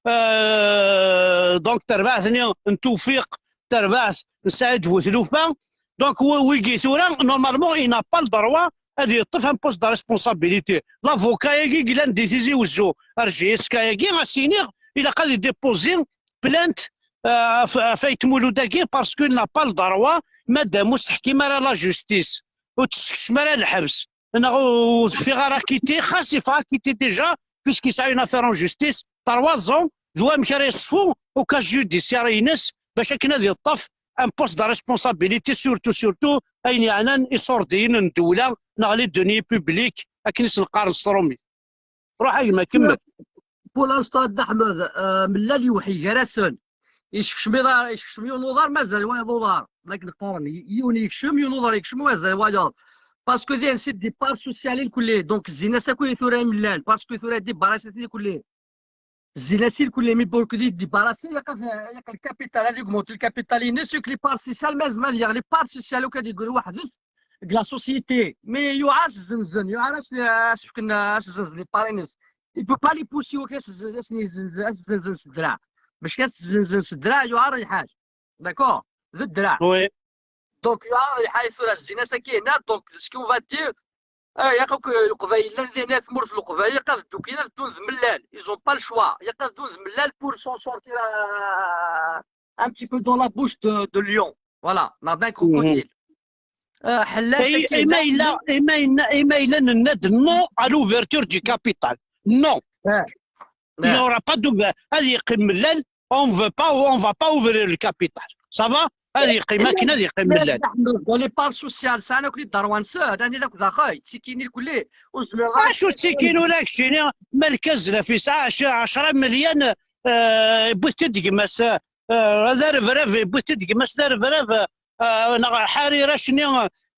euh, donc tarbaɛt-nni n Tewfiq, tarbaɛt n Saɛid Bu Tlufa. Donc, wi-, wigi tura, normalement, il n'a pas le droit ad yeṭṭef un poste de responsabilité. L'avocat-agi yellan di Tizi Wezzu ar J S K-agi, ad s-iniɣ, ilaq ad idéposer plainte, euh, ɣef, ɣef Ayt Mulud-agi, parce qu'il n'a pas le droit, madame ur s-teḥkim ara la justice, ur t-tessekcem ara lḥebs, neɣ ur teffiɣ ara acquitté, xas yeffeɣ acquitté déjà, puisque yesɛa une affaire en justice, trois ans, d wamek ara yeṣfu au cas judiciaire-ines, bac akken ad yeṭṭef un poste de responsabilité, surtout, surtout, ayen yeɛnan iṣurdiyen n ddewla, neɣ les deniers publics, akken i sen-qqaren s trumit. Ruḥ a gma, kemmel. Pour l'instant, a Dda Ḥmed, euh, Mellal yewḥi gar-asen. Yekcem iḍar, yekcem yiwen uḍar, mazal wayeḍ uḍar. Ma akken qqaren, y-, yiwen yekcem, yiwen uḍar yekcem, mazal wayeḍ. Parce que diɣen c'est des parts sociales lkulli. Donc, zzin-as akk i tura i Mellal. Parce que tura débarrassé-t lkulli. Zzin-as lkulli, mi pour que débarrassé, ilaq ad, ilaq le capital, ad augmenter le capital-ines, c'est que les parts sociales, mazal ma d-yaɣ les parts sociales, akk ad yeggri weḥd-s deg la société. Mais yuɛer ad s-zzenzen, yuɛer ad s-, ad s-fken, ad s-zzenzen les parts-ines. Il peut pas les pousser, ad s-, ad s-, ad s-zzenzen s ddreɛ. Bac ad s-zzenzen s ddreɛ, yuɛer lḥal. D'accord? D ddreɛ. Oui. Donc, yuɛer lḥal tura zzin-as akka yenna, donc, ce qu'on va dire, ah, ilaq akk Leqbayel, llan dinna tmurt n Leqbayel, ilaq ad ddun kan, ad ddun d Mellal. Ils ont pas le choix. Ilaq ad ddun d Mellal pour s'en sortir, euh, un petit peu dans la bouche de, de lion. Voilà, neɣ d'un crocodile. Euh, ḥellas akken, i ma yella, i ma yella, i ma yella nenna-d non à l'ouverture du capital. Non. Il n'y aura pas d'ouvert. Ad yeqqim Mellal, on veut pas, on va pas ouvrir le capital. Ça va? Ad yeqqim akken, ad yeqqim Mellal. Dans les parts sociales, sɛan akk les droits-nsen, d anida akk d axay, ttikin lkulli, ur zmireɣ ara. Acu ttikin ula keččini, ma lkaz la fi sɛa ɛecra milyan, euh, yewwi-t-id gma-s, euh, d arebrab, yewwi-t-id gma-s d arebrab, euh, neɣ ḥarirac-nni,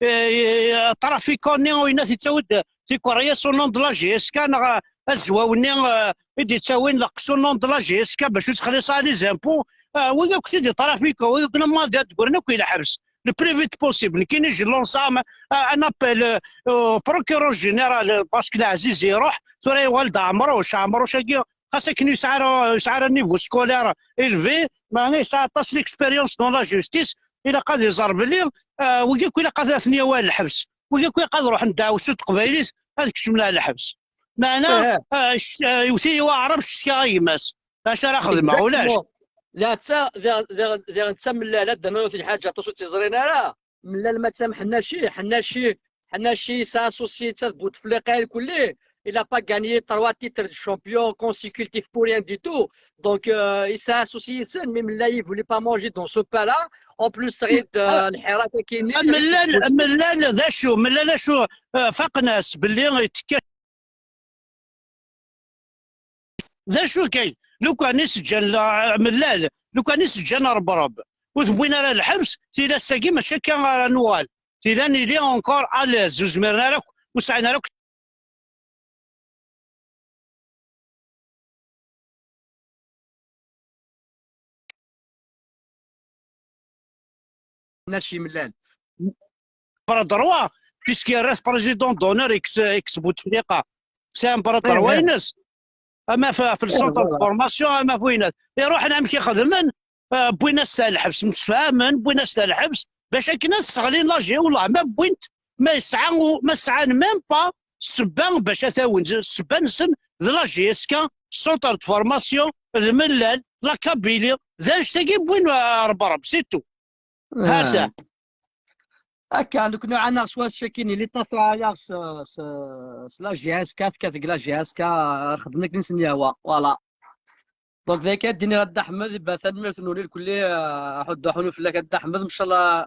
euh, trafiquant-nni, winna yettawi-d tikerriyas au nom de la J S K, neɣ azwaw-nni, euh, i d-yettawin lqes au nom de la J S K bac ur ttxelliṣ ara les impôts, euh, wid akk i d-trafiquant, wid akk ma ad d-ggrin akk i lḥebs le plus vite possible. Nekkini, je lance un, un appel, euh, au procureur général, euh, parce que Aziz iruḥ, tura yuɣal-d Ɛemruc, Ɛemruc-agi, xas akken yesɛa, yesɛa un niveau scolaire élevé, meɛna yesɛa aṭas l'expérience dans la justice, ilaq ad iẓer belli, euh, wigi akk ilaq ad ten-yawi ɣer lḥebs. Wigi akk ilaq ad ruḥen ddeɛwessu n teqbaylit, ad kecmen ɣer lḥebs. Meɛna, euh, c-, euh, yewwet-iyi waɛrab, cetkaɣ a gma-s. Acu ara xedmeɣ? Ulac. Exactement. Diɣ netta, diɣ, diɣ, diɣ netta Mellal, ad d-nini yiwet lḥaǧa, aṭas ur tt-yeẓrin ara. Mellal ma d Ḥennaci, Ḥennaci, Ḥennaci yesɛa associé d Bouteflika lkulli. Il a pas gagné trois titres de champion consécutifs pour rien du tout. Donc, euh, yesɛa associé yid-sen, mais Mellal, il voulait pas manger dans ce pain-là. En plus, tɣid, euh, lḥirat akini. Mellal, Mellal d acu? Mellal acu? Euh, faqen-as belli yettekka D acu kan, lukan i s-ǧǧan la-, Mellal, lukan i s-ǧǧan Rebreb, ur t-wwin ara lḥebs, tili ass-agi mačči akka ara nuɣal. Tili nili encore à l'aise, ur zmiren ara akk, ur sɛin ara akk. Nna Cimlal. Bras droit, puisque yerra-t président d'honneur ex, ex Bouteflika. C'est un bras droit-ines. Ama f-, f le centre de formation, ama f winat. Iruḥen amek i xedmen, euh, wwin-as-t ɣer lḥebs, msefhamen, wwin-as-t ɣer lḥebs, bac akken ad sseɣlin l'A G, wallah ma wwin-t, ma yesɛa u-, ma sɛan même pas ssebba bac ad t-awin. Ssebba-nsen d la J S K, centre de formation, d Mellal, d la Kabylie, d annect-agi wwin, euh, Rebreb, c'est tout. Hata. Akka, nekni ɛanaɣ s wass-agi, l'État tuɛa-yaɣ s, s, s la J S K, tekkat deg la J S K, xedmen akken i sen-yehwa, voilà. Donc, d akka ad d-iniɣ a Dda Ḥmed, bah, tanemmirt-nwen lkulli, euh, aḥuddu aḥunu fell-ak a Dda Ḥmed, ncallah,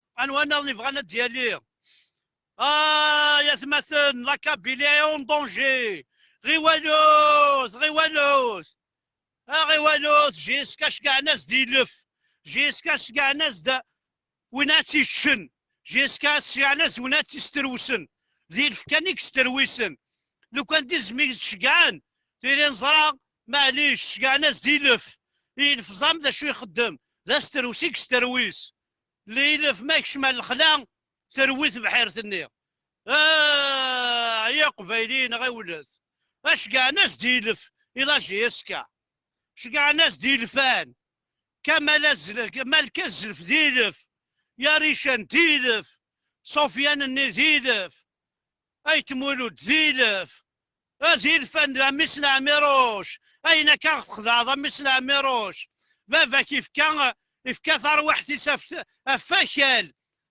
Anwa nniḍen yebɣan ad d-yali? Ah, yatmaten, la Kabylie est en danger. Ɣiwalut, ɣiwalut. Ah, ɣiwalut, J S K ceggɛen-as-d ilef. J S K ceggɛen-as-d win ad tt-iccen. J S K ceggɛen-as-d win ad tt-isterwsen. D ilef kan i yesterwisen. Lukan d izem i ceggɛen, tili neẓra, maɛlic, ceggɛen-as-d ilef. Ilef ẓam d acu ixeddem. D asterwes i yesterwis. Lilef ma yekcem ar lexla, terwi tebḥirt-nni. Ah, ay Iqbayliyen, ɣiwlet. Ceggɛen-as-d ilef i la J S K. Ceggɛen-as-d ilfan. Kamal Azlef, Malek Azlef d ilef. Yarican d ilef. Sofyan-nni d ilef. Ayt Mulud d ilef. A d ilfan d a mmi-s n Ɛmiruc. Ayen akka ɣ-txedɛeḍ a mmi-s n Ɛmiruc. Baba-k ifka, ifka tarwiḥt-is ɣef, ɣef wakal,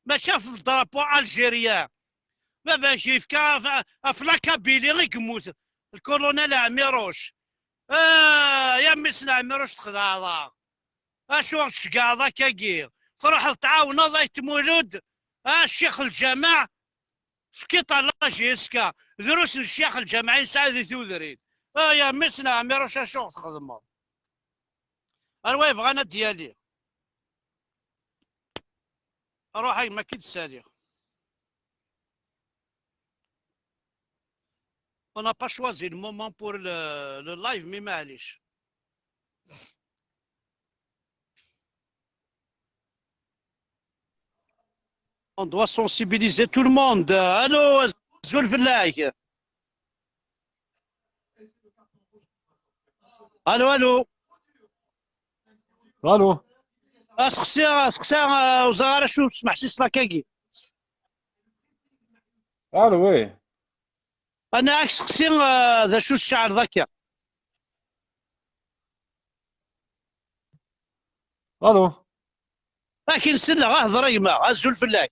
mačči ɣef drapeau algérien. Baba-k ifka ɣef, ɣef la Kabylie i yemmut lkulunal Ɛmiruc. Ah, ya mmi-s n Ɛmiruc txedɛeḍ-aɣ. Acu ɣ-tceggɛeḍ akkagi? Truḥeḍ tɛawneḍ Ayt Mulud, a ccix lǧameɛ, tefkiḍ-aɣ la J S K, drus n ccix lǧameɛ i nesɛa di tudrin. Ay a mmi-s n Ɛmiruc, acu ɣ-txedmeḍ? Ar wa yebɣan ad d-yali. Ruḥ a gma, ad k-id-ssaliɣ. On n'a pas choisi le moment pour le, le live, mais maɛlic. On doit sensibiliser tout le monde. Allô, azul fell-ak. Allô, allô. Allô. Aseqsi, aseqsi, ah, ur ẓriɣ ara acu tesmeḥsiseḍ akkagi. Allô, oui. Ana ak-seqsi, ah, d acu tceɛleḍ akka? Allô. Akin selleɣ, ah, hḍeṛ a gma, azul fell-ak.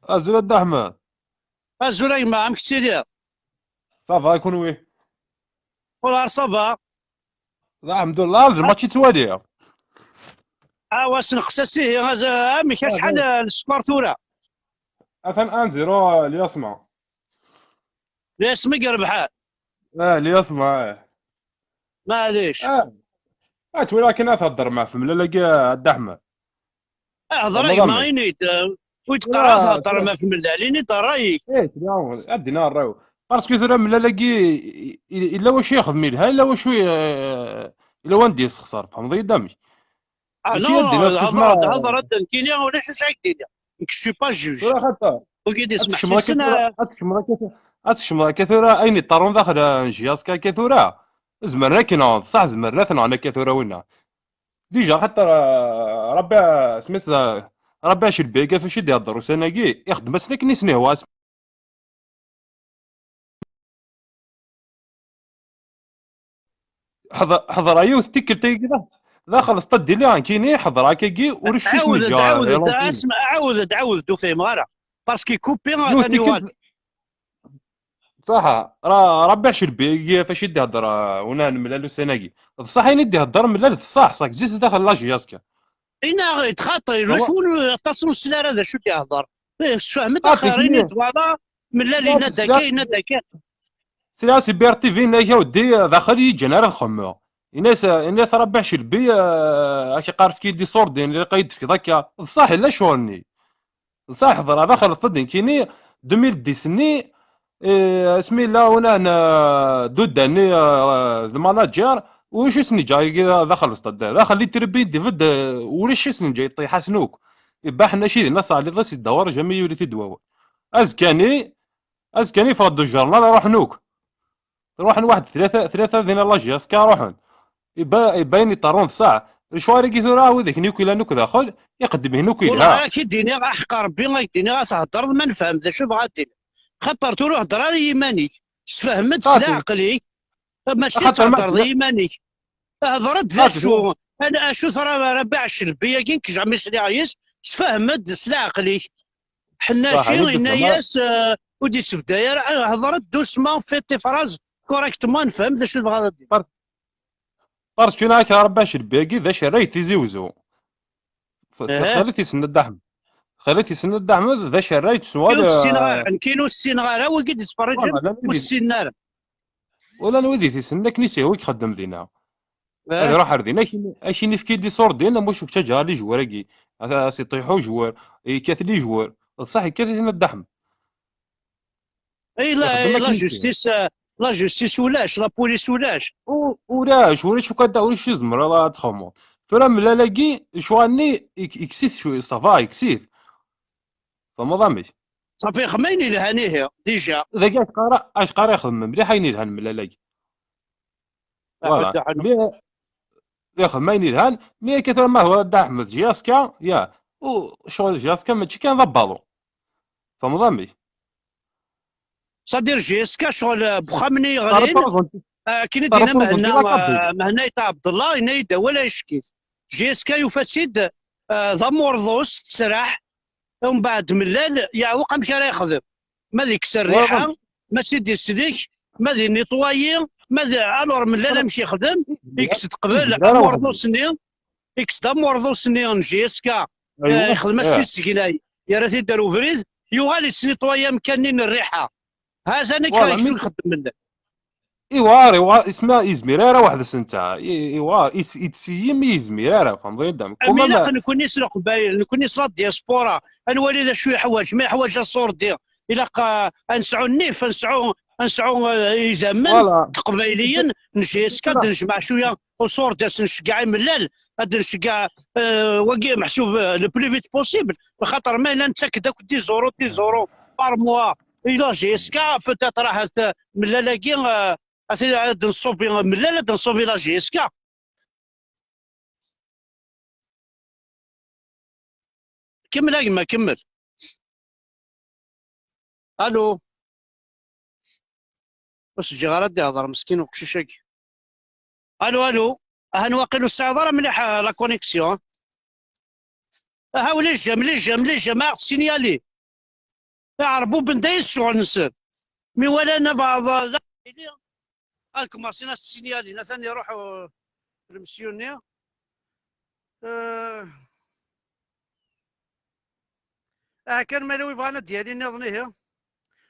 Azul a Dda Ḥmed. Azul a gma, amek tettiliḍ? Ça va, kunwi? Ur ça va. Lḥemdullah, d lmatch i ttwaliɣ. Awa, sneqs-as ihi, az-, amek, acḥal, eh, le score tura? Atan un zéro, Lyasma. Lyasma i irebḥen. Ah, Lyasma, ah. Maɛlic. Ah. Ah, tura akken ad theddrem ɣef temlal-agi, a Dda Ḥmed. Hḍeṛ a gma, ini-d, eh, ur d-qqar ara theddrem ɣef temlal, ini-d ṛṛay-ik. Eh, ad d-iniɣ ṛṛay-iw. Parce que tura temlal-agi, i-, i-, yella wacu yexdem yelha, yella wacu, eh, yella wanda yessexṣer. Tfehmeḍ-iyi-d amek? Ah, mačči non, ad d-iniɣ, hḍeṛ, hḍeṛ-d nekkini, ulac acu ara k-d-iniɣ. Nekk, je suis pas juge. Tura xaṭer. Wigi d ismeḥsisen, tura, ah, ad tekcmeḍ akka tura, ad tekcmeḍ akka tura, ayen iṭṭarun daxel n J S K akka tura, zemren ad k-nɣen, ṣaḥ, zemren ad t-nɣen akka tura winna. Déjà, xaṭer, ah, Rabbi, ah, smis, ah, Rabbi Acelbi, akka acu i d-ihedder ussan-agi, ixeddem-asen akken i sen-ihwa. Ḥeḍ-, ḥeḍreɣ yiwet tikkelt-agi da-, daxel Stade de Liankini, ḥeḍreɣ akkagi, ur Ɛawed-d, ɛawed-d, asma, ɛawed-d, ɛawed-d, ur fhimeɣ ara. Parce que coupé, yiwet atan tikkelt yuɣal. Ṣaḥa, ra-, Rabbi Acelbi, ɣef acu i d-ihedder, ah, wina nemlal ussan-agi. D ṣṣaḥ ayen i d-ihedder, mlal d ṣṣaḥ, ça existe daxel la J S K. Inaɣ-d xaṭi, ulac win aṭas ur nesli ara d acu d-ihedder. Eh, sfehmet axir, ini-d wala, mlal yenna-d akka, yenna-d akka. Sliɣ-as i B R T V, yenna-ak: "A weddi, daxel i yi-ǧǧan ara ad xemmeɣ." Yenna-as, yenna-as Rabaḥ Celbi, eh, ad k-iqqar efk-iyi-d iṣurdiyen, ilaq ad yi-d-tefkeḍ akka. D ṣṣaḥ, yella ccɣel-nni. D ṣṣaḥ, ḥeḍreɣ daxel ṣṣeḍ nekkini, deux mille dix-nni, eh, asmi yella unah n, eh, Dudda-nni, eh, d manager, ulac i sen-iǧǧa agi daxel ṣṣeḍ. Daxel i tribi d-ibedd, eh, ulac i sen-iǧǧa, yeṭṭiḥ-asen akk. Ibba ḥenna aci dinna s aɛliḍ-is, yeddawar, jamais yuli-t-id wawal. Azekka-nni, azekka-nni yeffeɣ-d ujernaḍ, ruḥen akk. Ruḥen waḥed tlata, tlata dinna la J S K ruḥen. Ibba-, ibayen iṭerrun d ṣṣeḥ. Lecɣal-agi tura, wid akken akk ilan akk daxel, iqeddem-ihin akk yelha. Wala, ad k-id-iniɣ, aḥeqq Rebbi, ad k-d-iniɣ, ad theddreḍ ma nefhem d acu bɣa ad d-iniɣ. Xaṭer tura ur hedder ara i yiman-ik. Sfehem-d s leɛqel-ik. Mačči ad thedreḍ i yiman-ik. Hḍer-d d acu. Ana, acu tra Rabaḥ Celbi-agi, nekk jamais sliɣ yis. Sfehem-d s leɛqel-ik. Ḥennaci yenna-yas, eh, ur d-yettebday ara. Eh, hḍer-d doucement, fais tes phrases correctement, nefhem d acu tebɣiḍ ad d-tiniḍ. Parce que nekk Rabaḥ Celbi-agi d acerray n Tizi Uzzu. F-, f-, xali-t isenna Dda Ḥmed. Xali-t isenna Dda Ḥmed d acerray n teswal. Ur ssineɣ ara, nekkini ur ssineɣ ara, wigi d-yettferriǧen ur ssinen ara. Ula n wid i t-issnen akken i s-ihwa i ixeddem dinna. Ad iruḥ ar dinna, akin, akin ifki-d iṣurdiyen, am wacu yettaǧǧa les joueurs-agi. A, a s-iṭiḥ ujwer, yekkat les joueurs. D ṣṣeḥ, yekkat-iten Dda Ḥmed. Ay la, ixeddem ay la akken i s-ihwa. Justice, euh, la justice ulac, la police ulac. U-, ulac, ulac ukada, ulac izemreḍ ad txedmeḍ. Tura mellal-agi, lecɣal-nni, ik-, ikkes-it cwi, ça va, ikkes-it. Tfehmeḍ amek? Ṣafi, ixdem ayen yelhan ihi, déjà. Dagi acqar, acqar ixdem mliḥ ayen yelhan mellal-agi. Voilà. Mi ixdem ayen yelhan, mi akka tura ma hwa Dda Ḥmed J S K, ya, u ccɣel J S K mačči kan d abalu. Tfehmeḍ amek? C'est-à-dire J S K ccɣel, euh, n uxxam-nni yeɣlin, euh, akken i d-yenna Mhenna, euh, Mhenna Ayt Ɛebdellah, yenna-yi-d awal ay ccek-it. J S K yufa-tt-id, euh, d amurḍus, tettraḥ, umbeɛd mellal, yeɛweq amek ara yexdem. Ma d ikkes rriḥa, ma d tt-id-islek, ma d initwayi, ma d, alors mellal amek yexdem, ikkes-d qbel amurḍus-nni, ikkes-d amurḍus-nni n J S K, eh, ixdem-as tisegnay, yerra-t-id ar ubrid, yuɣal yettnitwayi amkan-nni n rriḥa. Ha-t-an akka ara yekcem ixeddem mellal. Iwar, iwar, isma, izmir ara weḥd-s netta. I-, iwar, is-, ittseyyi mi yezmir ara, tfehmeḍ-iyi-d? Am ilaq nekkni s Leqbayel, nekkni s la diaspora, ad nwali d acu yeḥwaǧ, ma yeḥwaǧ aṣurdi, ilaq, ah, ad nesɛu nnif, ad nesɛu, ad nesɛu, ah, idammen, iqbayliyen, n J S K, ad d-nejmeɛ cwiya uṣurdi, ad s-nceggeɛ imellal, ad d-nceggeɛ, ah, wagi meḥsub, ah, le plus vite possible, axaṭer ma yella nettak-d akk dix euros, dix euros par mois, ila J S K, peut-être ahat, ah, mellal-agi, ah, Ati ad nṣubi mellal, ad nṣubi la J S K. Kemmel a gma, kemmel. Alo. Ur s-ǧǧiɣ ara ad d-ihḍer meskin uqcic-agi. Alo, alo. Ahan waqil ur tesɛiḍ ara mliḥ, eh, la connexion. Aha, ulac jam, ulac jam, ulac jam, ad aɣ-tessinyali. Iɛerbuben d ay ccɣel-nsen. Mi walan abaɛḍ d aqbayli, ad kmasin ad s-ssinyalin. Atan iruḥ, uh, lemsyu-nni. Uh, aha kan, ma yella wi bɣan ad d-yali nniḍen, ihi.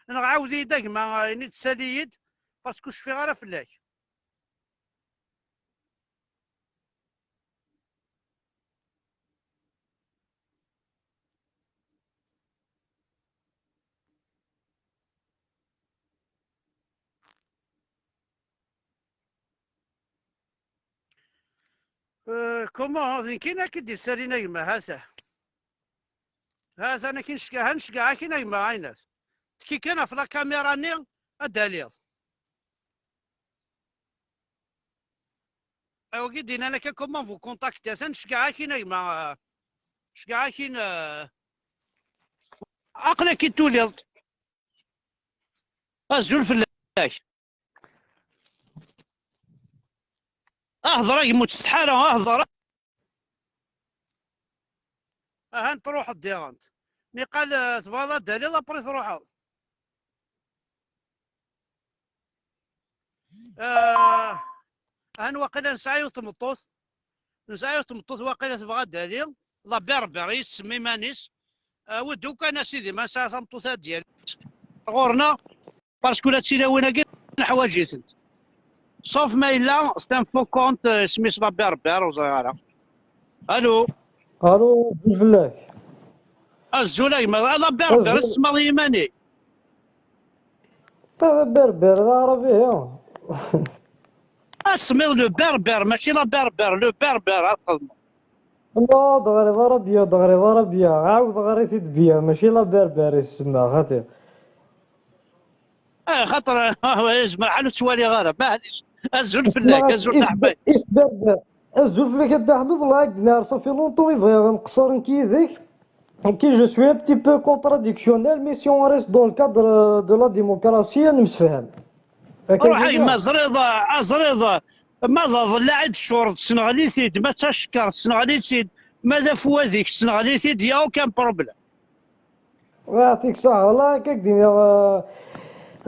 Neɣ ɛawed-iyi-d a gma, uh, ini-d sali-yi-d, parce que ur cfiɣ ara fell-ak. Euh, comment? D nekkini ad k-id-issalin a gma, ha-t-a. Ha-t-an ad k-nceggeɛ, ad nceggeɛ akin a gma Ɛinat. Ttekki kan ɣef la caméra-nni, ad d-taliḍ. Wagi d-inan akka comment vous contacter. Atan ceggeɛ akin a gma. Ceggeɛ akin, eh, aql-ak i tuliḍ. Azul fell-ak. Ahḍer a gma, ur ttsetḥa ara, ahḍer. Ahan truḥeḍ diɣent. Niqal, eh, tebɣiḍ ad d-taliḍ, après truḥeḍ. Ah, ahan waqila nesɛa yiwet tmeṭṭut. Nesɛa yiwet tmeṭṭut waqila tebɣa ad d-tali. La berber i tsemmi iman-is. Ah, weddu kan a sidi, ma nesɛa tameṭṭut ad d-yali ɣur-neɣ. Parce que la tilawin-agi neḥwaǧ-itent. Sauf ma yella, c'est un faux compte, euh, isem-is la Berbère, ur ẓriɣ ara. Allô? Allô, azul fell-ak. Azul a gma, la Berbère, Azul. Tsemmaḍ i yiman-ik. Pas la Berbère, la Arabie, hein. Asemmiḍ le Berbère, mačči la Berbère, le Berbère, ad txedmeḍ. Non, d ɣer Arabia, d ɣer Arabia. Ɛawed ɣer-it-id bia, mačči la Berbère i tsemma, xaṭi. Ah, xaṭer, ah, ouais, yezmer ḥal ur ttwaliɣ ara. Maɛlic. Azul fell-ak, azul taḥbay. Azul fell-ak a Dda Ḥmed, la d-nɛer, ça fait longtemps i bɣiɣ ad nqeṣṣer nekk yid-k. Ok, je suis un petit peu contradictionnel, mais si on reste dans le cadre de la démocratie, ad nemsefham. Ruḥ a gma, ẓriḍ, a ẓriḍ, ma d aḍellaɛ i d-tcureḍ, tesneɣli-t-id, ma d tacekkart, tesneɣli-tt-id, ma d afwad-ik, tesneɣli-t-id, y a aucun problème. Yeɛṭik ṣṣeḥḥa, la, akka k-d-iniɣ, euh,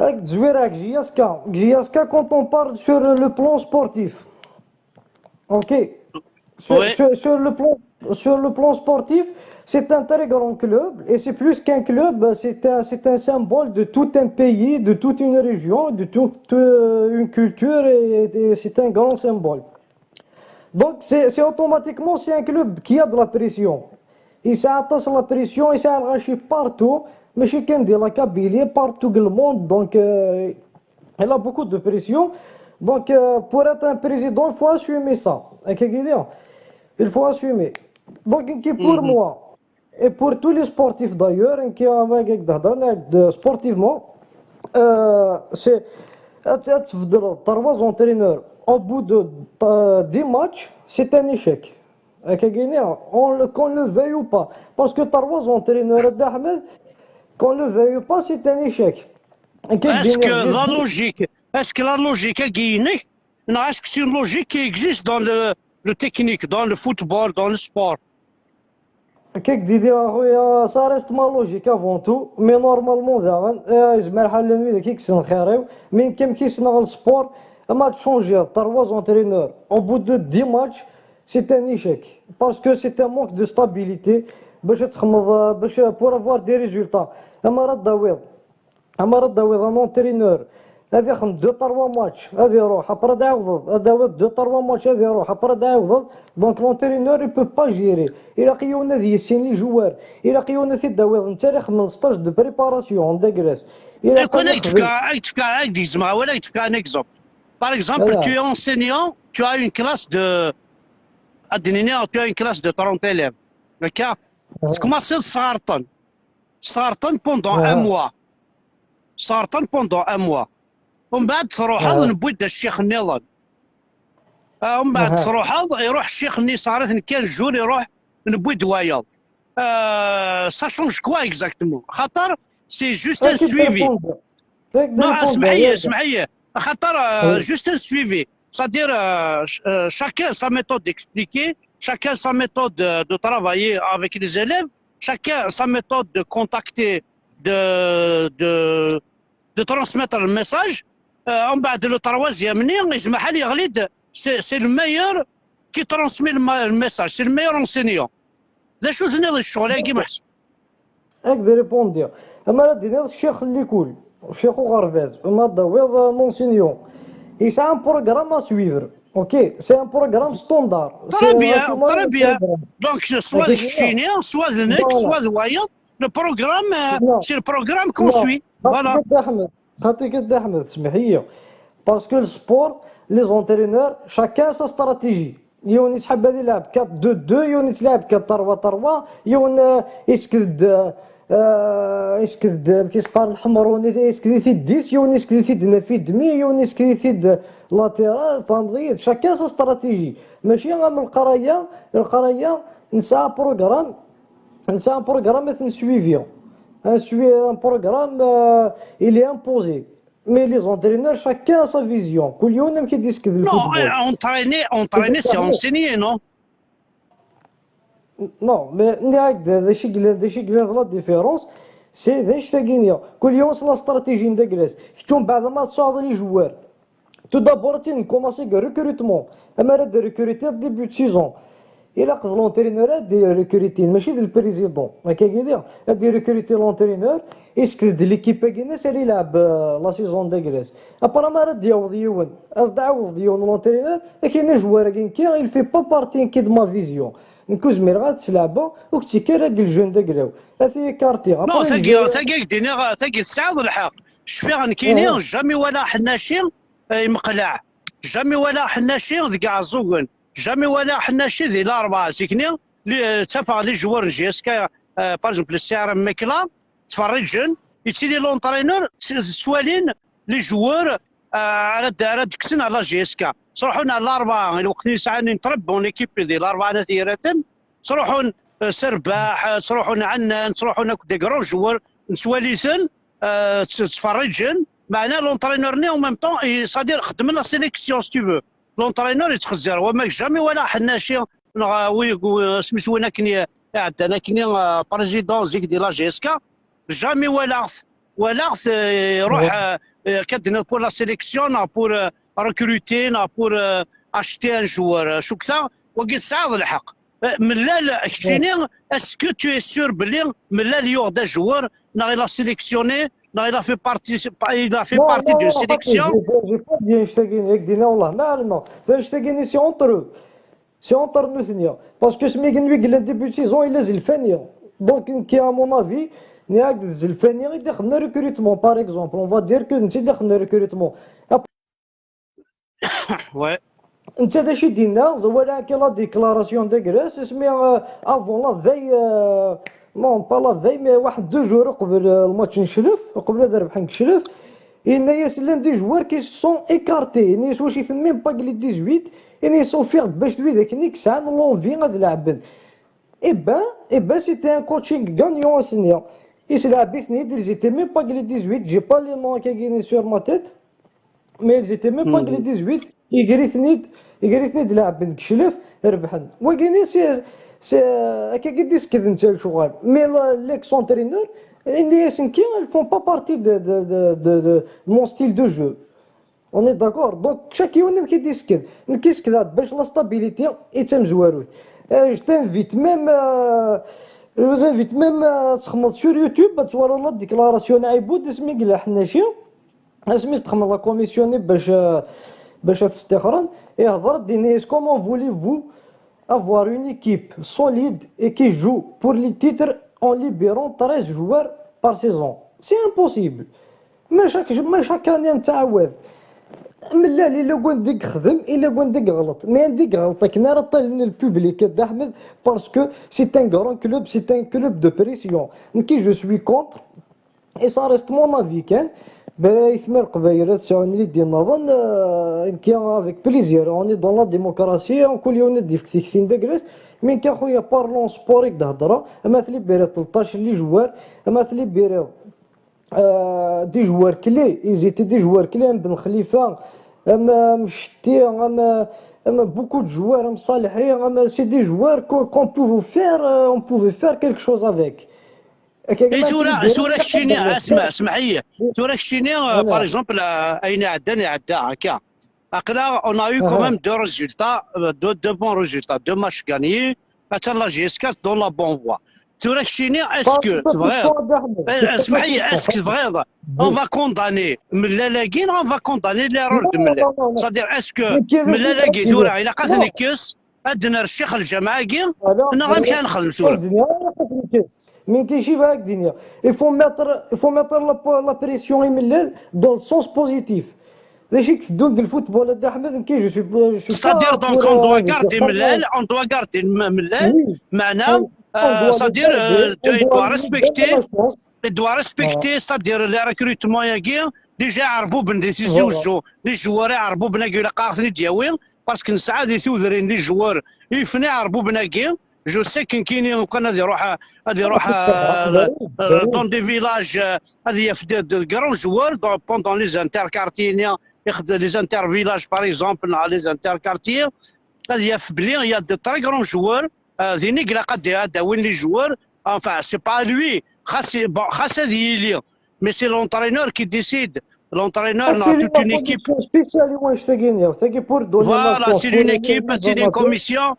ak-d-zwireɣ deg J S K. Deg J S K, quand on parle sur le plan sportif, ok. Sur, Oui. sur, sur le plan, sur le plan sportif, c'est un très grand club et c'est plus qu'un club, c'est un, c'est un symbole de tout un pays, de toute une région, de toute euh, une culture et, et c'est un grand symbole. Donc c'est c'est automatiquement c'est un club qui a de la pression. Yesɛa aṭas la pression, yesɛa lɣaci partout, mačči kan di la Kabylie, partout dans le monde. Donc euh, il a beaucoup de pression. Donc euh, pour être un président, il faut assumer ça. Akka i d-yenna. Il faut assumer. Donc qui pour moi, et pour tous les sportifs d'ailleurs, nekk am wagi i d-hedren, sportivement, euh, c'est ad ad tbeddleḍ trois entraîneurs au bout de euh, dix matchs, c'est un échec. Akka i d-yenna, on le, qu'on le veuille ou pas. Parce que trois entraîneurs, a Dda Ḥmed, qu'on le veuille ou pas, c'est un échec. Akka i Est-ce que d-yenna, la logique, est-ce que la logique-agi-inek, non, est-ce que c'est une logique qui existe dans le, le technique, dans le football, dans le sport? Akka i d-yenna a xuya, ça reste ma logique avant tout, mais normalement daɣen, euh, yezmer ḥal llan widak i yessnen xir-iw, mais nekk amek i ssneɣ le sport, ma tchangiḍ trois entraîneurs au bout de dix matchs, c'est un échec, parce que c'est un manque de stabilité, bac ad txedmeḍ, euh, bac, pour avoir des résultats, ama ara d-tawiḍ, ama ara d-tawiḍ un entraîneur, ad ixdem deux trois matchs, ad iruḥ, après ad ɛawdeḍ, ad tawiḍ deux trois matchs, ad iruḥ, après ad ɛawdeḍ. Donc l'entraîneur il peut pas gérer. Ilaq yiwen ad yissin les joueurs, ilaq yiwen ad t-id-tawiḍ, netta ara ixedmen stage de préparation d agras. Ilaq Kan ad ad k-d-fkeɣ, ad k-d-fkeɣ, ad k-d-gezmeɣ awal, ad k-d-fkeɣ un exemple. Par exemple, Voilà. Tu es enseignant, tu as une classe de, ad d-nini, tu as une classe de trente élèves. D'accord? Tecmassiḍ tesɣerṭen. Tesɣerṭen pendant un mois. Tesɣerṭen pendant un mois. Umbeɛd truḥeḍ, newwi-d ccix nniḍen. Ah, umbeɛd truḥeḍ, iruḥ ccix-nni, sɣer-it n quinze jours, iruḥ, newwi-d wayeḍ. Euh, ça change quoi exactement? Xaṭer, c'est juste un suivi. Non, اسمح لي، اسمح لي. خاطر, euh, juste un suivi. C'est-à-dire, euh, ch- euh, chacun sa méthode d'expliquer, chacun sa méthode de, de travailler avec les élèves, chacun sa méthode de contacter, de, de, de transmettre le message. Euh, en bas de le troisième, c'est c'est le meilleur qui transmet le, ma- le message, c'est le meilleur enseignant. D acu tenniḍ i ccɣel-agi, meḥsub? Ad k-d-répondiɣ. Ama ara d-tiniḍ ccix n likul, ccix uɣerbaz, ama ad d-tawiḍ un enseignant, yesɛa un programme à suivre. Ok, c'est un programme standard. Très bien, très bien. Donc, soit d keččini, soit d nekk, soit d wayeḍ, le programme, euh, c'est le programme qu'on suit. Voilà. Xaṭi-k a Dda Ḥmed, semmeḥ-iyi. Parce que le sport, les entraîneurs, chacun sa stratégie. Yiwen yettḥab ad ilɛeb quatre deux deux, yiwen yettlaɛeb quatre trois trois, yiwen euh, yesked-d euh, yesked-d amek i s-qqaren, ḥemrun, yesked-it-id dix, yiwen yesked-it-id neuf et demi, yiwen yesked-it-id latéral, tfehmeḍ-iyi-d, chacun sa stratégie. Mačči am leqraya, leqraya nesɛa programme, nesɛa un programme ad t-neswivi. Un sui- un programme euh, il est imposé. Mais les entraîneurs, chacun a sa vision. Kul yiwen amek i d-isked le Non, football. euh, entraîner, entraîner, c'est enseigner, non? Non, mais nniɣ-ak-d d acu i yellan, d acu i yellan d la différence, c'est d anect-agi-nni. Kul yiwen s la stratégie n d aglas. Kečč umbeɛd ma tesɛuḍ les joueurs. Tout d'abord, ad tnekkumaṣi deg recrutement. Ama ara d-recrutiḍ début de saison. Ilaq d l'entraîneur ad d-recrutin, mačči d le président. Akkagi diɣ, ad d-recrutin l'entraîneur, isekd-d l'équipe-agi-nnes ara ilɛeb, euh, la saison d agras. Après, ma ara d-yaweḍ yiwen, as-d-ɛawdeḍ yiwen l'entraîneur, akken ajewwar-agi nekki, il fait pas partie nekki de ma vision. Nekk ur zmireɣ ad tt-leɛbeɣ, ur k-ttekki ara deg le jeune d agraw. Ad t-écartiɣ. Non, après, tagi, tagi i k-d-iniɣ, tagi tesɛiḍ lḥeqq. Cfiɣ nekkini, jamais walaɣ Ḥennaci, eh, imeqleɛ. Jamais walaɣ Ḥennaci deg Iɛeẓẓugen. Jamais walaɣ Ḥennaci di Larebɛa. Zik-nni, li-, ttafeɣ les joueurs n J S K, eh, par exemple, le C R M Mekla, ttferriǧen, yettili l'entraîneur, s-, ttwalin les joueurs, eh, ara d-, ara d-kksen ɣer la J S K. Ttruḥun ɣer Larebɛa, lweqt-nni sɛan une très bonne équipe di Larebɛa n At Yiraten, ttruḥun, eh, s Rrbeḥ, eh, ttruḥun Ɛennan, ttruḥun akk des grands joueurs, nettwali-ten, eh, tt-, ttferriǧen, meɛna l'entraîneur-nni en même temps, i-, c'est-à-dire xeddmen la sélection, si tu veux. L'entraîneur yettxezzir, wama jamais walaɣ Ḥennaci, neɣ, eh, wi, wi, asmi s win akken i-, iɛeddan akken i, eh, président zik di la J S K, jamais walaɣ-t, walaɣ-t, eh, iruḥ, eh, eh, kad-nniḍ pour la sélection, neɣ pour, eh, recruter, neɣ pour, eh, acheter un joueur. Eh, cukkteɣ, wagi tesɛiḍ lḥeqq. Eh, Mellal, keččini, est-ce que tu es sûr belli Mellal yuɣ-d ajewwar, neɣ il a sélectionné, neɣ il a fait partie, il a fait partie d'une sélection? Non, non, j'ai pas dit, j'ai pas dit annect-agi, yak d-iniɣ, wallah ma ɛelmeɣ. Annect-agi, c'est entre eux. C'est entre nutni. Parce que asmi i yellan début de saison, yella zelfani. Donc, nekki, à mon avis, nniɣ-ak d zelfani i d-ixedmen recrutement, par exemple. On va dire que netta i d-ixedmen recrutement. Ouais. Netta d acu i d-yenna, ẓewwal akka la déclaration d agras, asmi, euh, avant la veille, euh, non, pas la veille, mais waḥed deux jours uqbel, euh, le match n Clef, uqbel ad rebḥen deg Clef, yenna-yas llan des joueurs qui se sont écartés, yenna-yas wac iten même pas deg les dix-huit, yenna-yas ufiɣ-d bac d wid akken i yesɛan l'envie ad leɛben. Eh ben, eh ben, c'était un coaching gagnant ass-nni. Iselɛeb-iten-id, ils étaient même pas deg les dix-huit, j'ai pas les noms akkagi sur ma tête. Mais ils étaient même pas deg les dix-huit, iger-iten-id, iger-iten-id leɛben deg Clef, rebḥen. Wagini, c'est, c'est, akkagi d-isekd netta lecɣal. Mais le-, l'ex-entraîneur, yenna-yasen ki, ils font pas partie de, de, de, de, de mon style de jeu. On est d'accord. Donc, chaque yiwen amek i d-isekd. Nekk isekd-aɣ-d bac la stabilité i d tamezwarut. Euh, je t'invite même, euh, je vous invite même, euh, ad txedmeḍ sur YouTube, ad twalaḍ la déclaration n Ɛibud, asmi yella Ḥennaci. Asmi s-texdem la commission-nni bac, bac ad t-stixren, ihder-d, yenna-yas: comment voulez-vous avoir une équipe solide et qui joue pour les titres en libérant treize joueurs par saison? C'est impossible. Maca, maca kan nettɛawad. Mellal, illa wanda i yexdem, illa wanda i yeɣleḍ. Mais anda i yeɣleḍ, akken ara ṭṭalen le public, a Dda Ḥmed, parce que c'est un grand club, c'est un club de pression. Nekki, je suis contre. Et ça reste mon avis kan. Bala aytma Leqbayel ad sɛun l'idée nniḍen, euh, nekki avec plaisir. On est dans la démocratie, mkul yiwen ad d-yefk tikti-ines d agras. Mais nekki a xuya, parlons sport i d-hedreɣ. Ama ad libérer tleṭṭac les joueurs, ama ad libérer, euh, des joueurs clés. Ils étaient des joueurs clés, am Ben Khalifa, am, am Chetti, am, am beaucoup de joueurs, am Salhi, am, c'est des joueurs que, qu'on pouvait faire, euh, on pouvait faire quelque chose avec. I tura, tura keččini, asma, smeḥ-iyi. Tura keččini, euh, par exemple, euh, ayen iɛeddan, iɛedda, akka. Aql-aɣ, on a eu quand même deux résultats, euh, deux, deux bons résultats, deux matchs gagnés. Attan la J S K dans la bonne voie. Tura keččini, est-ce que tebɣiḍ, eh, smeḥ-iyi, est-ce que tebɣiḍ, on va condamner Mellal-agi, neɣ on va condamner l'erreur de Mellal? C'est-à-dire, est-ce que Mellal-agi tura ilaq ad t-nekkes, ad nerr ccix lǧameɛ-agi, neɣ amek ara nexdem tura? Mais qu'est-ce que va dire? Il faut mettre, il faut mettre la, la pression i Mellal dans le sens positif. D acu i iteddun deg le football, a Dda Ḥmed, nekki, je suis, je suis pas... C'est-à-dire, donc, on doit garder Mellal, on doit garder Mellal, meɛna, euh, c'est-à-dire, euh, il doit respecter, il doit respecter, c'est-à-dire, les recrutements-agi, déjà iɛerbuben di Tizi Uzzu, les joueurs iɛerbuben-agi, ilaq ad ten-id-yawi, parce que nesɛa di tudrin les joueurs, ifen iɛerbuben-agi. Je sais que nekkini, kan ad iruḥ, ad iruḥ, euh, euh, dans des villages, euh, ad yaf des, des grands joueurs dans, pendant les interquartiers, les intervillages, par exemple, neɣ les interquartiers, ad yaf belli il y a de très grands joueurs, euh, din i ilaq ad, ad d-awin les joueurs. Enfin, c'est pas lui, xas, bon, xas ad yili, mais c'est l'entraîneur qui décide. L'entraîneur, neɣ toute une équipe. Voilà, c'est une équipe, c'est une commission.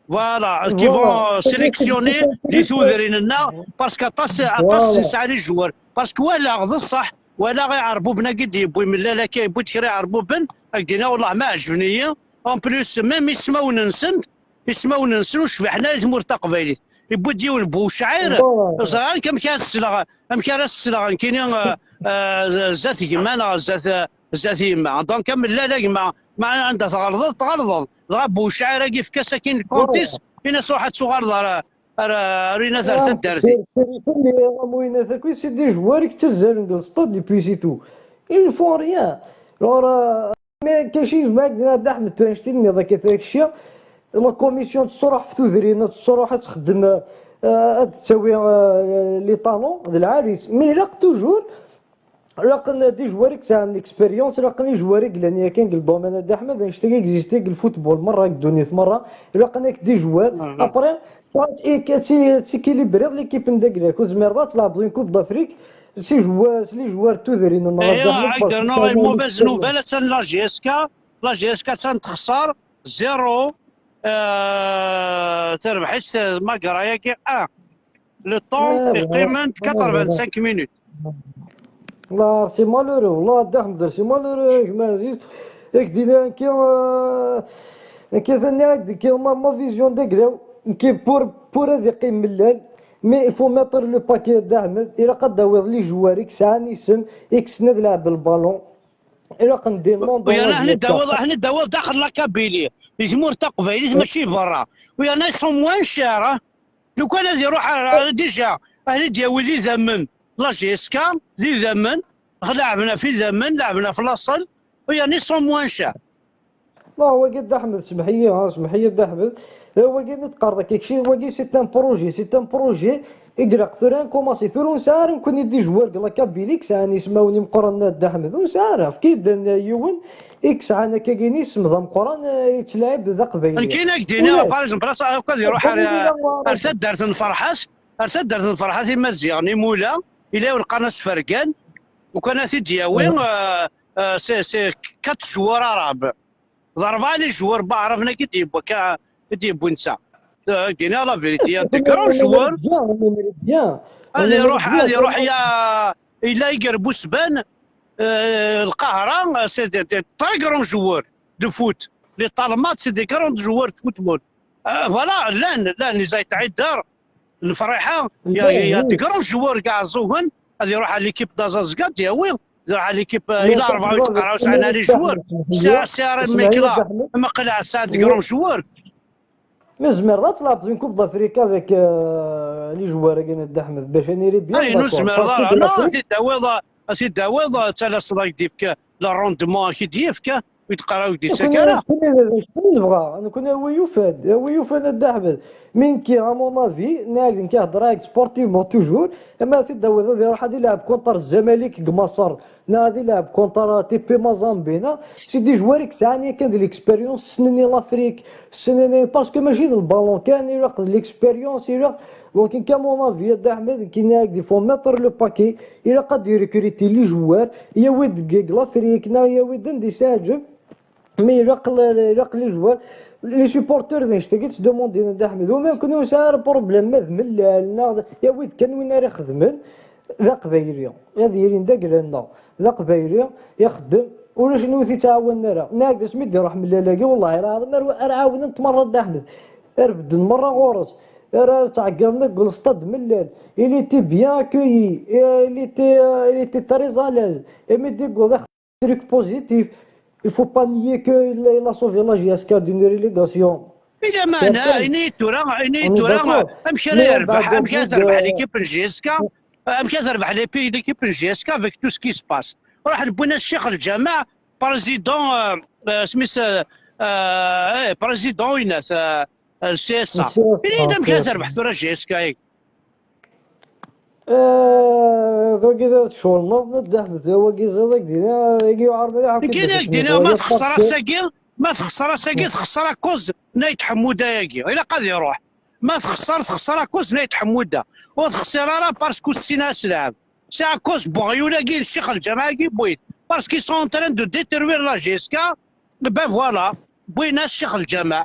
Voilà, qui vont sélectionner les tudrin-nneɣ, parce que aṭas, aṭas nesɛa les joueurs. Parce que walaɣ, d ṣṣeḥ, walaɣ iɛerbuben-agi d-yewwi Mellal akka, yewwi-d kra iɛerbuben, ad k-d-iniɣ, wellah ma ɛejben-iyi. En plus, même ismawen-nsen, ismawen-nsen ur cbiḥen ara i tmurt taqbaylit. Yewwi-d yiwen Bucɛir, ẓriɣ amek ara s-sleɣ, amek ara s-sleɣ nekkini, euh, euh, zdat gma neɣ zdat, euh, zdat yemma. Donc, a Mellal, a gma, ma anda tɣelḍeḍ, tɣelḍeḍ. Dɣa Bucɛir-agi, yefka-s akin lkont-is, ini-as ruḥ ad tuɣaleḍ ar, ar, ar, ar, ar taddart-ik. Sirifel, les Ramoyinat akk, c'est des joueurs i yettazzalen deg le stade, et puis c'est tout. Ils ne font rien. Alors, euh, mais كاين شي زعما عندنا حدا أحمد تنشتي نيضا كيفاش شي. La commission تصرح في تودرين، تصرح تخدم، آه، آه، تسوي، آه، les talents د العريس. Mais لا، toujours. Ilaq des joueurs i yesɛan l'expérience, ilaq des joueurs i yellan yakan deg le domaine, a Dda Ḥmed, annect-agi existi deg le football merra, deg ddunit merra, ilaq des joueurs. Après, ad t-équilibriḍ l'équipe n dagla, ur tezmireḍ ad tleɛbeḍ une Coupe d'Afrique s les joueurs, s les joueurs tudrin n Rabat. Aya, a Dda Ḥmed, parce que une mauvaise nouvelle, attan la J S K, la J S K attan texṣer, zéro, euh, terbeḥ-itt tmagra-agi, un. Le temps yeqqimen quatre-vingt-cinq minutes. La, c'est malheureux, la, a Dda Ḥmed, c'est malheureux, gma Aziz. Ak-d-iniɣ nekki, euh, nekki, tenniɣ-ak-d nekki, ma, ma vision d agraw, nekki, pour, pour ad iqqim Mellal, mais il faut mettre le paquet, a Dda Ḥmed, ilaq ad d-tawiḍ les joueurs i yesɛan isem, i yessnen ad lɛeben le ballon. Ilaq n des noms. U yerna aḥni d-tawiḍ, aḥni d-tawiḍ daxel la Kabylie, di tmurt taqbaylit, mačči berra. U yerna ils sont moins chers, hein. Lukan ad iruḥ ar, ar, déjà, ad d-yawi d idammen, la J S K, d idammen, leɛben ɣef idammen, leɛben ɣef laṣel, u yerna ils sont moins chers. Non, wagi a Dda Ḥmed, semmeḥ-iyi, ha, semmeḥ-iyi a Dda Ḥmed. Eh, wagi mi teqqareḍ akka, kečči, wagi c'est un projet, c'est un projet. I ilaq tura nkumaṣi, tura ur nesɛi ara nekkni des joueurs deg la Kabylie, sɛan ismawen imeqqranen a Dda Ḥmed, ur nesɛi ara. Efk-iyi-d yiwen i yesɛan akkagini isem d ameqqran, eh, yettlaɛib d aqbayli. Nekkini ad k-d-iniɣ, par exemple, ass-a akk ad iruḥ ar, ar taddart n Ferḥat, ar taddart n Ferḥat Imaziɣen, Imula, ila yiwen qqaren-as Fergan, u kan ad t-id-yawi, eh, eh, c'est, c'est quatre joueurs arabes. D rebɛa les joueurs n Waɛraben-agi i d-yewwi, ka-, i d-yewwi netta. Ad d-iniɣ la vérité, il y a de grands joueurs. Ad iruḥ, ad iruḥ ya, ila iger Busban, euh, Lqahra, c'est des, des très grands joueurs de foot. Les Talmat, c'est des grands joueurs de football. Euh, voilà, llan, llan, les Ait Ɛidar, Lefriḥa, il y a, il y a de grands joueurs, kra n yiẓugen, ad iruḥ à l'équipe d'Azazga, ad d-yawi, ad iruḥ à l'équipe, euh, ila rebɛa ur yettqerra, ur sɛan ara les joueurs. C'est, c'est un mec là, ma qleɛ, c'est un de grands joueurs. Mais tzemreḍ ad tleɛbeḍ une Coupe d'Afrique avec, euh, les joueurs-agi n Dda Ḥmed, bac ad nili bien d'accord. Ur nezmir ara. Non, ad t-id-tawiḍ, ad t-id-tawiḍ, ad talaseḍ ad k-d-yefk le rendement ad k-id-yefk, ur yettqerra ur k-d-yettak ara. Nekkni d acu i nebɣa, nekkni a wi yufan, a wi yufan a Dda Ḥmed. Mi nekki, à mon avis, nniɣ-ak-d nekki heddreɣ-ak-d sportivement toujours, ama ad t-id-tawiḍ ad iruḥ ad ilɛeb contre Zamalek deg Maṣer, neɣ ad ilɛeb contre T P Mazembe, neɣ c'est des joueurs i yesɛan yakan d l'expérience, ssnen i l'Afrique, ssnen i, parce que mačči d le ballon kan, ilaq d l'expérience, ilaq, donc nekki à mon avis a Dda Ḥmed, nekki nniɣ-ak-d il faut mettre le paquet, ilaq ad d-recruter les joueurs, yawi-d deg l'Afrique, neɣ yawi-d anda i s-iɛǧeb. Mais ilaq, ilaq les joueurs, les supporters d annect-agi ttdemandin a Dda Ḥmed. U même nekkni ur nesɛi ara problème ma d Mellal, neɣ d, yawi-d kan win ara ixedmen, d aqbayli. Ad yilin d agla-nneɣ, d aqbayli, ixeddem, ulac win ur t-yettɛawanen ara. Nniɣ-ak-d asmi d-iruḥ Mellal-agi, wellah lɛaḍim ara, ara ɛawnent merra a Dda Ḥmed. Ara bedden merra ɣur-s. Ara ttɛeggiḍen deg l'stade Mellal. Il était bien accueilli. Et il était, il était très à l'aise. Et mi d-yewweḍ truc positif. Il faut pas nier que il a, il a sauvé la J S K d'une relégation. Ila meɛna, ini-yi-d tura, ini-yi-d tura, amek ara yerbeḥ, amek ara terbeḥ l'équipe n J S K, amek ara terbeḥ l'épi-, l'équipe n J S K avec tout ce qui se passe. Ruḥen wwin-as Ccix Lǧameɛ, président, euh, euh, isem-is, euh, euh, eh, président, inat, euh, euh, C S A. Ini-yi-d amek ara terbeḥ tura J S K-agi. Eh, dagi d tcurneḍ, a Dda Ḥmed, wagi ẓid ak-d-iniɣ, wagi yuɛer mliḥ akk. Nekkini ad k-d-iniɣ, ma texṣer ass-agi, ma texṣer ass-agi, texṣer akuz n Ayt Ḥemmuda-agi. Ilaq ad iruḥ. Ma texṣer, texṣer akuz n Ayt Ḥemmuda. Ur texṣir ara parce que ur tessin ara s lɛeb. C'est à cause n weɣyul-agi n Ccix Lǧameɛ-agi wwin. Parce qu'ils sont en train de détruire la J S K. Ben voilà. Wwin-as Ccix Lǧameɛ.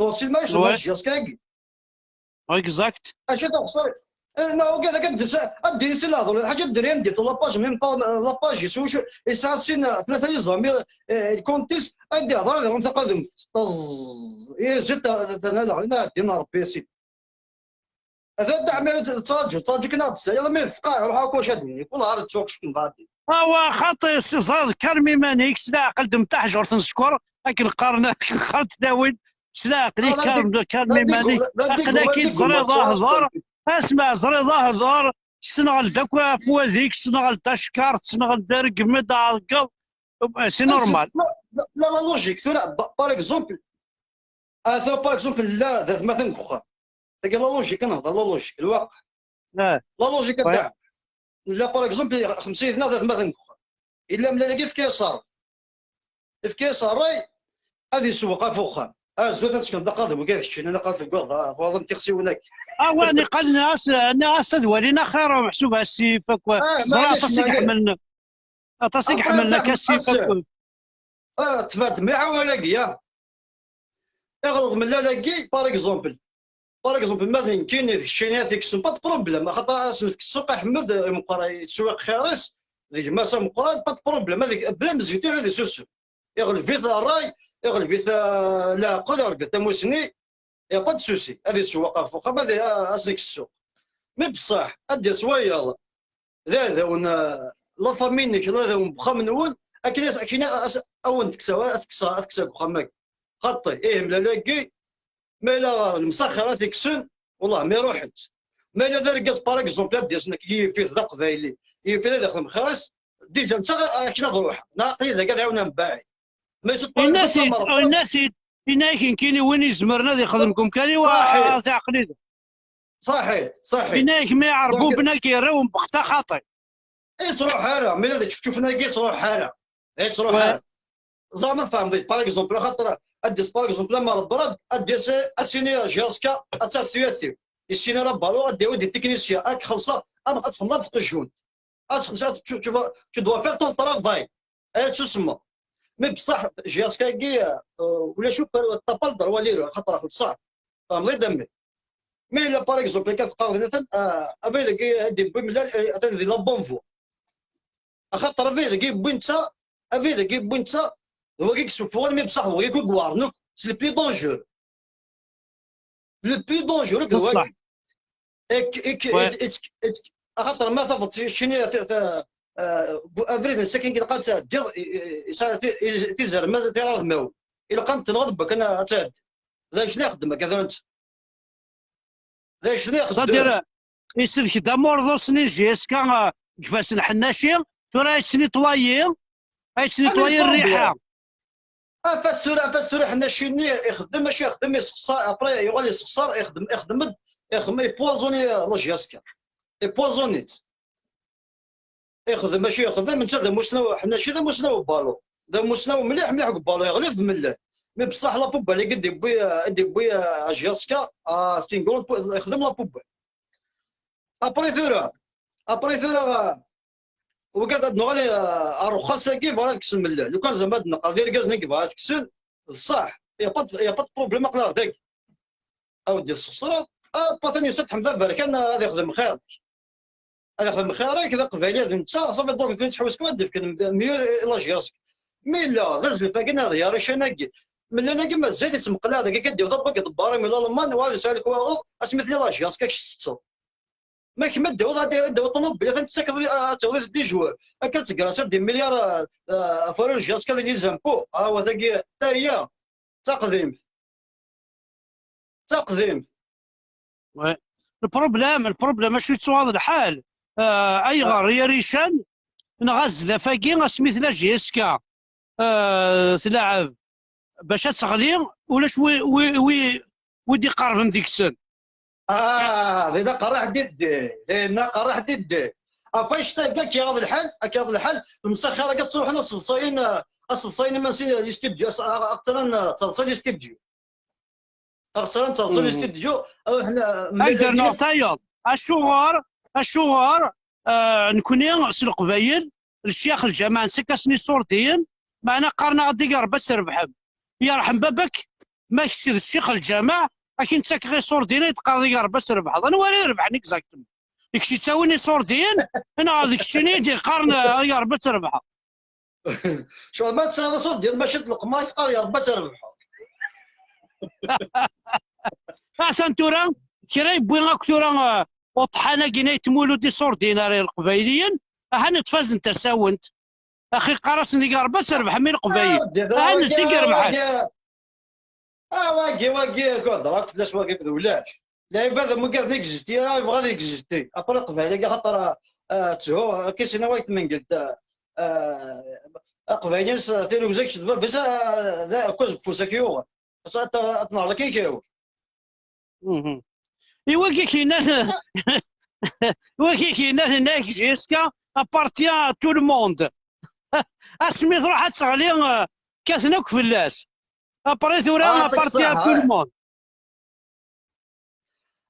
Ur sin ma yesɛa G S K-agi. Exact. Acu tuɣ xsar? Neɣ ugad akka d-, ad d-yini si lehdur, ḥaǧa d-diri andi tu lapage, même pas lapage, yeswa yesɛa sin, tlata les amis, lkont-is, ad d-ihder ad iɣum taqadumt. Ṭeẓẓ. Irzi terna leɣli, ad d-yini Rebbi yasin. Ata Dda Ɛmiru tettraǧu, tettraǧu kan ad d-tsaliḍ, mi tefqa, iruḥ akk wacu ad d-yini, kul ɣer ttuɣ cekk n baɛdi. Awa, xaṭi, ẓriḍ, kalm iman-ik, s leɛqel, d taḥjurt n sskeṛ, akken qqaren, akken qqaren tlawin, s leɛqel-ik, kalm, kalm iman-ik, aql-ak-id ẓriḍ ahḍer, asma ẓriḍ ahḍer, tessenɣel-d akk afwad-ik, tessenɣel-d acekkeṛ, tessenɣel-d argem, ad tɛeggeḍ, c'est normal. La, la, la logique, tura, par exemple, ah, tura, par exemple, la, d atmaten deg uxxam. Tagi la logique, ad nehḍer la logique, lwaqa. La logique, ad d-, la, par exemple, xemsa yid-neɣ d atmaten deg uxxam. Illa mlal-agi, efk-as ṛṛay. Efk-as ṛṛay, ad isewweq ɣef uxxam. Azut, ad tsekneḍ aqadum, ugad keččini, aqadum, tewwiḍ, twaḍem tixsiwin-agi. Awa, niqal, nniɣ-as, nniɣ-as ad walin axir, meḥsub asif, akk. Ẓriɣ aṭas i iḥemmlen. Aṭas i iḥemmlen akka si fakk. Ah, tfad mliḥ awal-agi, ya. Iɣleḍ mlal-agi, par exemple. Par exemple, ma d nekkini d keččini ad t-ikksen, pas de problème, axaṭer ad s-nefk ssuq i Ḥmed, imeqqer, yetteswiq xir-is, d gma-s ameqqran, pas de problème, ad ig-, bla mezgit ur ad isusem. Iɣleb-it ṛṛay, iɣleb-it, ah, leɛqel, iɣleb-it tamusni, y a pas de souci, ad isewweq ɣef uxxam, ad, ad s-nefk ssuq. Mi beṣṣeḥ, ad d-yas wayeḍ, d aɛdawen, ah, la famille-nnek, d aɛdawen n uxxam-nwen, akken, akken ad, ad wen-tekkes, ad tekkes, ad tekkes deg uxxam-agi. Xaṭi, ih, mlal-agi, ma yella d lemsaxir ad t-ikksen, wellah, ma iruḥ-tt. Ma yella d argaz, par exemple, ad d-yas nekk, yif-it d aqbayli, yif-it ad ixdem xir-is, déjà netta akken ad ruḥeɣ, neɣ aql-i dagi ad ɛiwneɣ mbaɛid. Ma yesɛa, par exemple, inna-t-id, inna-t-id, inna-ak nekkini win izemren ad ixdem kumkani, wa, ṣaḥit, ad t-iɛqel-id. Ṣaḥit, ṣaḥit. Inna-ak mi iɛerbuben-agi irra wenbexta xaṭi. Ur yettruḥ ara, mi ad ičefčufen-agi ur yettruḥ ara. Ur yettruḥ ara. Zeɛma tfehmeḍ, par exemple, axaṭer ad d-yas, par exemple, ama Rebrab, ad d-yas, ad s-yini G S K, ad taf tuyat-iw. Yessin ara balu, ad d-yawi des techniciens, ad k-xellṣeɣ, am, ad txedmeḍ am tqejjunt. Ad txellṣeḍ, tu, tu vas, tu dois faire ton travail. Ay, tusmeḍ. Mi beṣṣeḥ, G S K-agi, euh, ulac akk, t'as pas le droit lire, axaṭer xellṣeɣ. Tfehmeḍ-id a mmi? Mi yella, par exemple, akka teqqareḍ dinna, ah, abrid-agi ad d-yewwi mlal, eh, atan di la bonne voie. Axaṭer abrid-agi yewwi netta, abrid-agi yewwi netta, d wagi i yessufuɣen, mi beṣṣeḥ d wagi i iweɛren akk, c'est le plus dangereux. Le plus dangereux d wagi. Ek, ek, ouais. Ek, ek, axaṭer ma tafeḍ keččini, ta, ta, ah, abrid n sakin ilaq ad tɛeddiḍ, i, i, yesɛa ti-, i, tizerman tiɣermawen. Ilaq ad tenɣeḍ bakken ad tɛeddiḍ. D acu i ixeddem akka tura netta? D acu i ixeddem? C'est-à-dire, isellek-d amurḍus-nni n J S K, ah, deg ifassen n Ḥennaci, tura ad yettnitwayi, ad yettnitwayi rriḥa. Afas tura, afas tura Ḥennaci-nni ixeddem, acu ixeddem, yessexṣar, après yuɣal yessexṣar, ixeddem, ixeddem-d, ixeddem, ipoisoni la J S K. Ipoisoni-tt. Ixdem acu ixdem, netta d amusnaw, Ḥennaci d amusnaw n ubalu. D amusnaw mliḥ, mliḥ deg ubalu, yeɣleb mlal. Mi beṣṣeḥ la poubelle i d-yewwi, i d-yewwi, ah, J S K, ah, c'est une grande pou-, ixdem la poubelle. Après tura, après tura, ah, wigad ad nuɣal, ah, ar uxxas-agi, bɣan ad kksen mlal. Lukan zama ad neqqar d irgazen i yebɣa ad t-kksen, d ṣṣeḥ, y a pas de, y a pas de problème, aql-aɣ dagi. Ad d-yessexṣreḍ, ah, patan yusa-d Ḥmed Aberkan, ah, ad ixdem xir. Ad ixdem xir-ik, d aqbayli, d netta, ṣafi, donc, akken yettḥewwis kan ad d-fken mieux la J S K. Mi yella d azlef-agi neɣ d yarican-agi, mlal-agi mazal yettmeqqlaɛ dagi, akka d-yewweḍ abag n Ṭebbar imi Lalman, wa ad yesɛa lekwaɣeḍ, asmi tella la J S K kečč tettetteḍ. Ma kemm ad d-tawiḍ, ad d-tawiḍ ṭumubil, atan tettakeḍ, ad tawiḍ des joueurs. Akka ad tegreḍ des milliards, ah, ah, ɣef walu n J S K di les impôts. Ah, wa tagi, ta hiya, d taqdimt. D taqdimt. Ouais. Le problème, le problème, acu yettwaɣ d lḥal, euh, ayɣer i yarican neɣ azlaf-agi asmi tella J S K, euh, tlaɛeb bac ad teɣli, ulac wi, wi, wi, wi d-iqerben deg-sen. Ah, dinna qerriḥ diddi, dinna qerriḥ diddi. Apa icta akka, akka yaɣ lḥal, akka yaɣ lḥal, lemsaxir akka ttruḥen ad seḍsayen, ad seḍsayen iman-nsen les studios, ad, ad, ad ttren, ad ttaḍsan les studios. Aɣ-ttren ttaḍsan les studios, ad ruḥen, ah, mlal-agi. Ad d-rnuɣ tayeḍ. Acuɣer, acuɣer, ah, nekni s Leqbayel, lecyax lǧameɛ nessakk-asen iṣurdiyen, meɛna qqaren-aɣ-d i Rebbi ad trebḥem. Yerḥem baba-k, Ma kečč d ccix lǧameɛ, ad k-in-ttakeɣ iṣurdiyen, ad d-teqqareḍ i Ṛebbi ad trebḥeḍ. Anwa ara irebḥen exactement? D kečč yettawin iṣurdiyen, neɣ d keččini i d-yeqqaren, eh, i Ṛebbi ad trebḥeḍ? Cɣel ma tesɛiḍ iṣurdiyen, mačči d leqmar, teqqar i Ṛebbi ad trebḥeḍ. Atan tura, kra yewwi akk tura, eh, uṭḥan-agi-nni yettmulud iṣurdiyen ar Leqbayliyen, ahan tfazen tasawent. Axi qqar-asen i Ṛebbi ad trebḥem i Leqbayel. Ah, ahan d wagi, sin i irebḥen. Ah, wagi, wagi, ku hedreɣ akk fell-as wagi d ulac. Lɛibad am wigad n egziti, ara yebɣa ad egziti. Après Leqbayel-agi, axaṭer, ah, ah, ttuh, akka sin awal tmengelt, ah, ah, Aqbayli s tirugza kečč d baba-s, ah, d akk azegfus ak yuɣen. Ad, ad, ad tnehreḍ akka i kra. Mhm. I wagi k-yennan, i wagi k-yennan, yenna-ak J S K appartient à tout le monde. Asmi truḥ ad teɣli, eh, kkaten akk fell-as. Après tura, ah, appartient à tout le monde.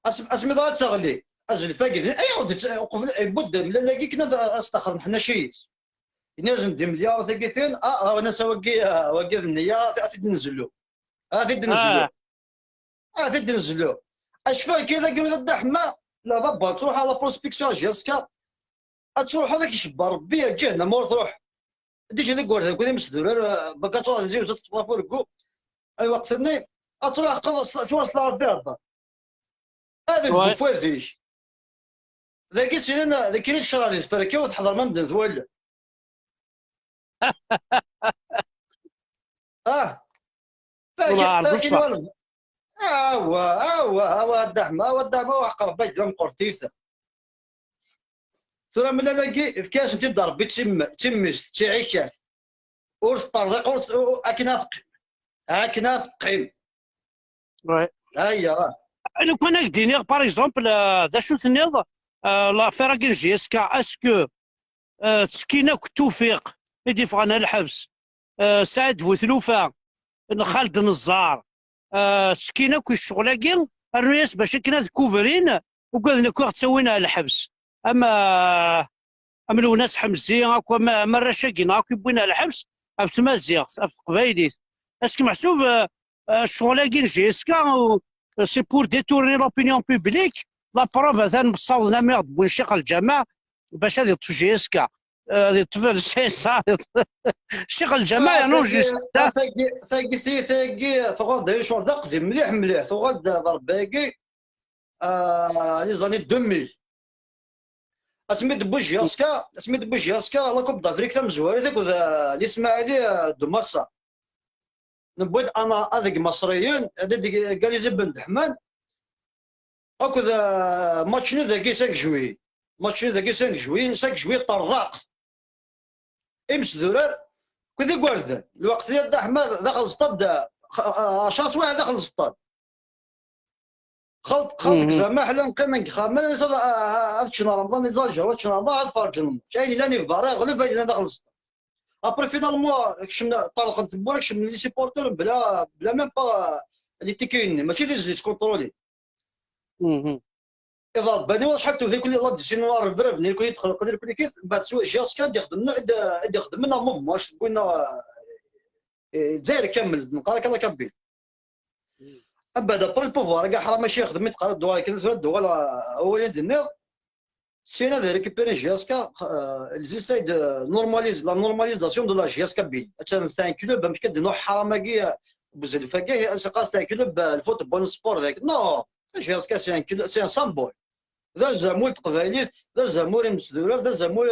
Asmi ḍa ad teɣli, azlef-agi, ay, uqbel, yewwi-d mlal-agi kan ad, ad s-taxer n ḥnaciyet. Yenna-asen-d imelyar tagi tin, ah, ɣer nas wagi, ah, wagi d nniya, ad t-id-nezlu. Ad t-id-nezlu. Ah. Ad t-id-nezlu. Acfa kra dagi d Dda Ḥemma, la baba, ad truḥ à la prospection à J S K. Ad truḥeḍ ad k-icebber Rebbi, ǧahennama ur truḥ. Déjà deg igerdan, kud imesdurar, eh, baka ad truḥeḍ ziwez ad teṭṭfeḍ afurgu. Ay weqt-nni, ad truḥeḍ, ad truḥeḍ s lɛerb di Rebbi. Ad deg ufad-ik. Dagi sinin, d kra ccṛeɛ di tferka-w, teḥḍer ma medden twal. Ah. Tagi, tagi, awa, awa, awa, Dda Ḥemma, awa, Dda Ḥemma, awa, ḥqer Rebbi, d amqertit. Tura mlal-agi, efk-asen-t-id Rebbi d tim-, d timmizt, d tiɛikat. Ur teṭṭerḍiq, ur t-, u-, akken ad teqqim. Akken ad teqqim. Ouais. Aya. Lukan ad k-d-iniɣ, par exemple, euh, d acu tenniḍ, euh, l'affaire-agi n J S K, est-ce que, euh, ttekkin akk Tufiq i d-yeffɣen ɣer lḥebs, euh, Saɛid Bu Tlufa, n Xaled Neẓẓar, euh, ttekkin akk i ccɣel-agi, rnu-yas bac akken ad kubrin, ugaden akk i ɣ-ttawin ɣer lḥebs. Am, euh, am Lwennas Ḥemzi, akk am, am arrac-agi, neɣ akk i wwin ɣer lḥebs, ɣef tmaziɣt, ɣef teqbaylit. Est-ce que meḥsub, euh, euh, ccɣel-agi n J S K, euh, c'est pour détourner l'opinion publique, la preuve, atan messawḍen am i ɣ-d-wwin Ccix Lǧameɛ, bac ad yeṭṭef J S K. Euh, ad yeṭṭef, c'est ça, Ccix Lǧameɛ, ah, non, tagi, juste. Ah, tagi, tagi, ti-, tagi, tuɣal d ayen ccɣel d aqdim mliḥ, mliḥ, tuɣal d, d Rebbi-agi, euh, les années deux mille. Asmi d-tewwi J S K, asmi d-tewwi J S K, la Coupe d'Afrique tamezwarut akked, euh, l'Ismaili, euh, de Massa. Newwi-d ana-, ad deg Imaṣriyen, ad deg Gali Zibben Deḥman, akked, euh, match-nni dagi cinq juillet. Match-nni dagi cinq juillet, cinq juillet ṭṭerḍeq. Imesdurar, akked igerdan. Lweqt-nni Dda Ḥemma d axelẓeṭṭa d, xa-, ɛecra swayeɛ d axelẓeṭṭa. Xalṭ, xalṭ, mhm, zama ḥla neqqim deg yexxamen, ad, ad, ad ččen Remḍan, les Algériens, ad ččen Remḍan, ad ferǧen lmač. Ayen yellan yebḍa, aɣleb, ayen yellan d axelẓeṭṭa. Après, finalement, kecmen, ṭṭerḍqen tewwura, kecmen les supporters, bla, bla même pas les tickets-nni, mačči d izli ttkunṭruli. Mhm. Iḍerbani, acḥal tewdi kulli, la décision, la rebrevni, kulli txelqen, kulli kif, mbeɛd swa J S K ad d-ixdem, ad d-ixdem un mouvement, acu tewwi-neɣ, eh, Lezzayer kamel, neqqar akka la Kabyle. Abad après le pouvoir, aga ḥram acu yexdem, i d-qqar, ddwa akken tura d-uɣal, awal i d-nniɣ, syin ad récupérer J S K, euh, ils essayent de normaliser, la normalisation de la J S K Kabylie. Attan c'est un club, amek ad d-nuḥ ḥram-agi, euh, buzlef-agi, c'est un club, euh, le football, sport, dak. Non, J S K c'est un club, c'est un symbole. D azamul n teqbaylit, d azamul imesdurar, d azamul,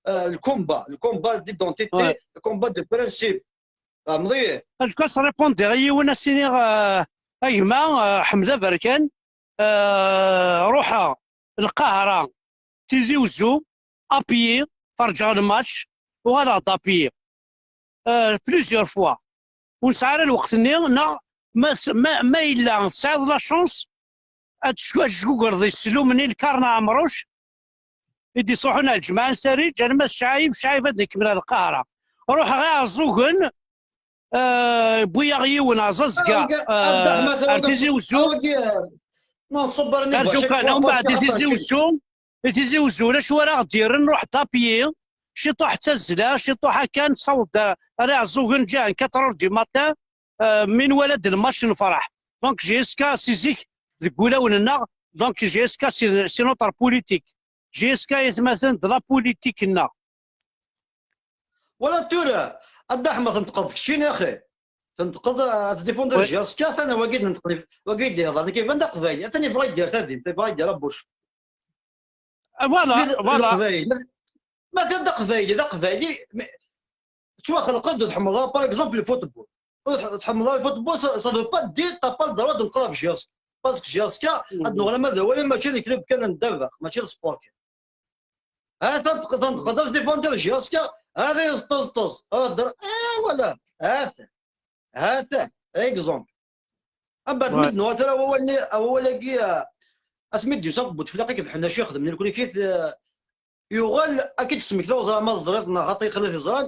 euh, le combat, le combat d'identité, ouais, le combat de principe. Tfehmeḍ-iyi? Azekka ad s-répondiɣ i yiwen, ad s-iniɣ, euh, a gma, euh, Ḥmed Aberkan, euh, ruḥeɣ Lqahra, Tizi Wezzu, à pied, ferǧeɣ lmatch, uɣaleɣ-d à pied. Euh, plusieurs fois. Ur nesɛi ara lweqt-nni, neɣ ma, ma, ma yella tesɛiḍ la chance, ad tceg-, ad tjgugreḍ islumni Lkarna Ɛemruc, i d-ittruḥun ar Lǧemɛa n Sariǧ, alma d Cɛayeb, Cɛayeb ad ikemmel ar Lqahra. Ruḥeɣ Iɛeẓẓugen, euh, wwiɣ yiwen Aẓazga, euh, ar Tizi Wezzu. Arǧu kan, umbeɛd i Tizi Wezzu, i Tizi Wezzu, ulac wara ɣ-d-yerren, ruḥ-d à pied, ciṭuḥ d tazzla, ciṭuḥ akan, tessawḍeḍ ar Iɛeẓẓugen, ǧahen quatre heures du matin, euh, mi nwala-d lmatch nefreḥ. Donc J S K si zik deg wulawen-nneɣ, donc J S K c'est c'est notre politique. J S K, aytmaten, d la politique-nneɣ. Wala tura, a Dda Ḥmed, tenṭqeḍ keččini axi. Tenṭqeḍ ad tdifundiḍ J S K, atan wagi d-nenṭeq, wagi d-ihḍer, nekk iban d aqbayli, atan yebɣa yedder tadint, yebɣa yedder abuc. Voilà, voilà. Ma t-, d aqbayli, d aqbayli, ttwaxelqen-d ur tḥemmleḍ ara, par exemple, le football. Ur tḥemmleḍ ara le football, ça, ça veut pas dire t'as pas le droit de tenṭqeḍ ɣef J S K. Parce que J S K, ad nuɣal ama d awal, mačči d club kan n ddabex, mačči d sport kan. Ha-t-an tenṭqeḍ ad tdifundiḍ J S K, hada yeẓṭeẓṭeẓ, hder, ah, voilà, ha-t-an, ha-t-an, exemple. Ambeɛd mi d-nuɣal tura awal-nni, awal-agi, ah, asmi d-yusa Butefliqa akked Ḥnaci xedmen irkul-ikit, ah, yuɣal ad k-id-smektaɣ, ur ẓriɣ ma teẓriḍ neɣ xaṭi, xilla tiẓran.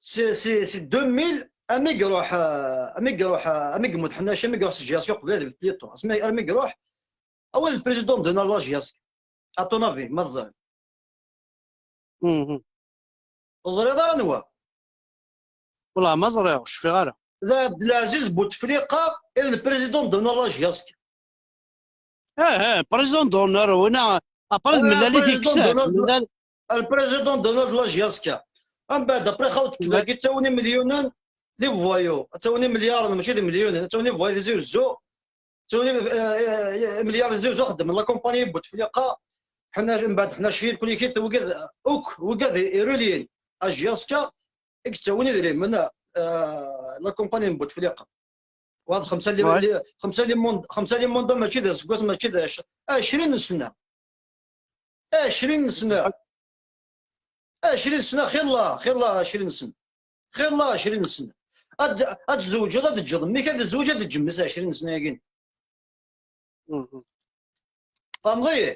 Si, si, si deux mille, ami iruḥ, ah, ami iruḥ, ah, ami yemmut Ḥnaci, ami iruḥ s J S K qbel ad yebded Pluton. Asmi, armi iruḥ, awal d président d'honneur de la J S K. À ton avis, ma teẓriḍ? Ur teẓriḍ ara anwa? Wellah ma ẓriɣ, ur cfiɣ ara. D Abdelaziz Bouteflika, i le président d'honneur de la J S K. Eh, eh, président d'honneur, winna, après d Melal i t-yekksen. Le président d'honneur de la J S K. Ambeɛd, après, xawt dagi ttawin imelyunen, les voyous, ttawin imelyaren, mačči d imelyunen, ttawin les voyous, Tizi Uzzu, ttawin, eh, eh, imelyaren Tizi Uzzu, xeddmen la compagnie Bouteflika, ḥna, mbeɛd ḥna cfir, kul ikit, wigad, akk, wigad irulyen, a J S K, i yettawin idrimen, eh, la compagnie n Bouteflika. Waḍ xemsa li, li, xemsa li mond-, xemsa li munda, mačči d aseggas, mačči d ɛec-, ɛecrin n ssna. Ɛecrin n ssna. Ɛecrin n ssna, xilla, xilla ɛecrin n ssna. Xilla ɛecrin n ssna. Ad, ad tzewǧeḍ, ad teǧǧeḍ mmi-k, ad tezweǧ, ad teǧǧ mmi-s ɛecrin n ssna-agi. Tfehmeḍ-iyi?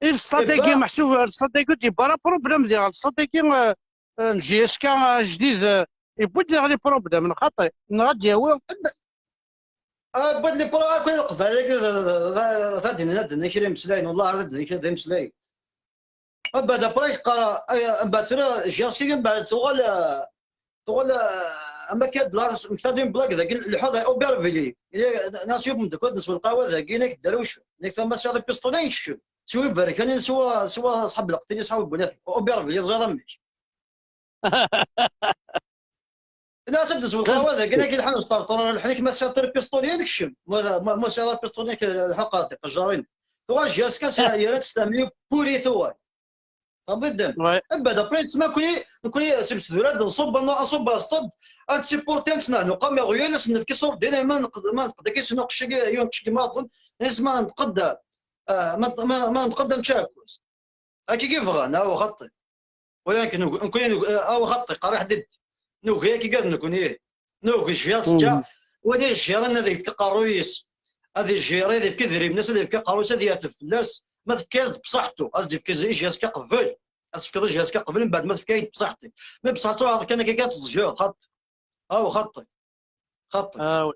I lsṭad-agi, meḥsub lsṭad-agi ur d-yewwi ara problème diɣ. Lsṭad-agi, eh, eh, n J S K ajdid, eh, yewwi-d diɣ les problèmes, n xaṭi, neɣ ad d-yawi? Ah, wwin-d les problèmes akk Leqbayel-agi, d, d, d, d ad d-inin, ad d-inin kra imeslayen, wellah ar ad d-inin kra d imeslayen. Mbeɛd après yeqqar, ay, mbeɛd tura J S K, mbeɛd tuɣal, eh, tuɣal, eh, am akka d la, mekta d'une blague dagi, lḥuḍ Aubervilliers. Nas yub mdekkel ad neswa lqahwa dagi, nek dderwec, nek tama sɛiḍ pistolet, nekcem. Swi berkan, swa, swa ṣḥab lqetil, ṣḥab lbunat. Aubervilliers, teẓriḍ amek. Nas ad neswa lqahwa dagi, nek ilḥan sṭerṭur, lḥan-ik ma sɛiḍ pistolet, nekcem. Ma, ma, ma sɛiḍ pistolet, nek lḥuq ɣer tiqejjarin. Tuɣal J S K, yerra-tt tamiyu puri tuɣal. Tfehmeḍ-iyi? Mbeɛd après, tma nekni, nekni s imsedura ad nṣubb, ad nṣubb asṭad, ad nsipurti, ad nesnehnu qam iɣyal, ad s-nefk iṣurdiyen, ma neqd-, ma neqd-, akka yesnuqec-agi, yunqec-agi maḍen, isma neqd, ah, ma, ma, ma neqd ad nečč aɛekkaz. Akka i bɣan, aw xaṭi. Walakin, nekni, aw xaṭi, qariḥ did. Nugi akka ad nekni. Nugi J S K, win ijerren ad yefk aqerruy-is, ad ijerr, ad yefk idrimen-is, ad yefk aqerruy-is, ad yatef fell-as, ma tefka-as-d bṣaḥtu, ad s-d-yefk i J S K qbel, ad s-tefkeḍ i J S K qbel, mbeɛd ma tefka-yi-d bṣaḥti. Ma bṣaḥtu, ɛad kan akka ad teẓǧeḍ, xaṭi. Aw, xaṭi. Xaṭi. Ah, oui.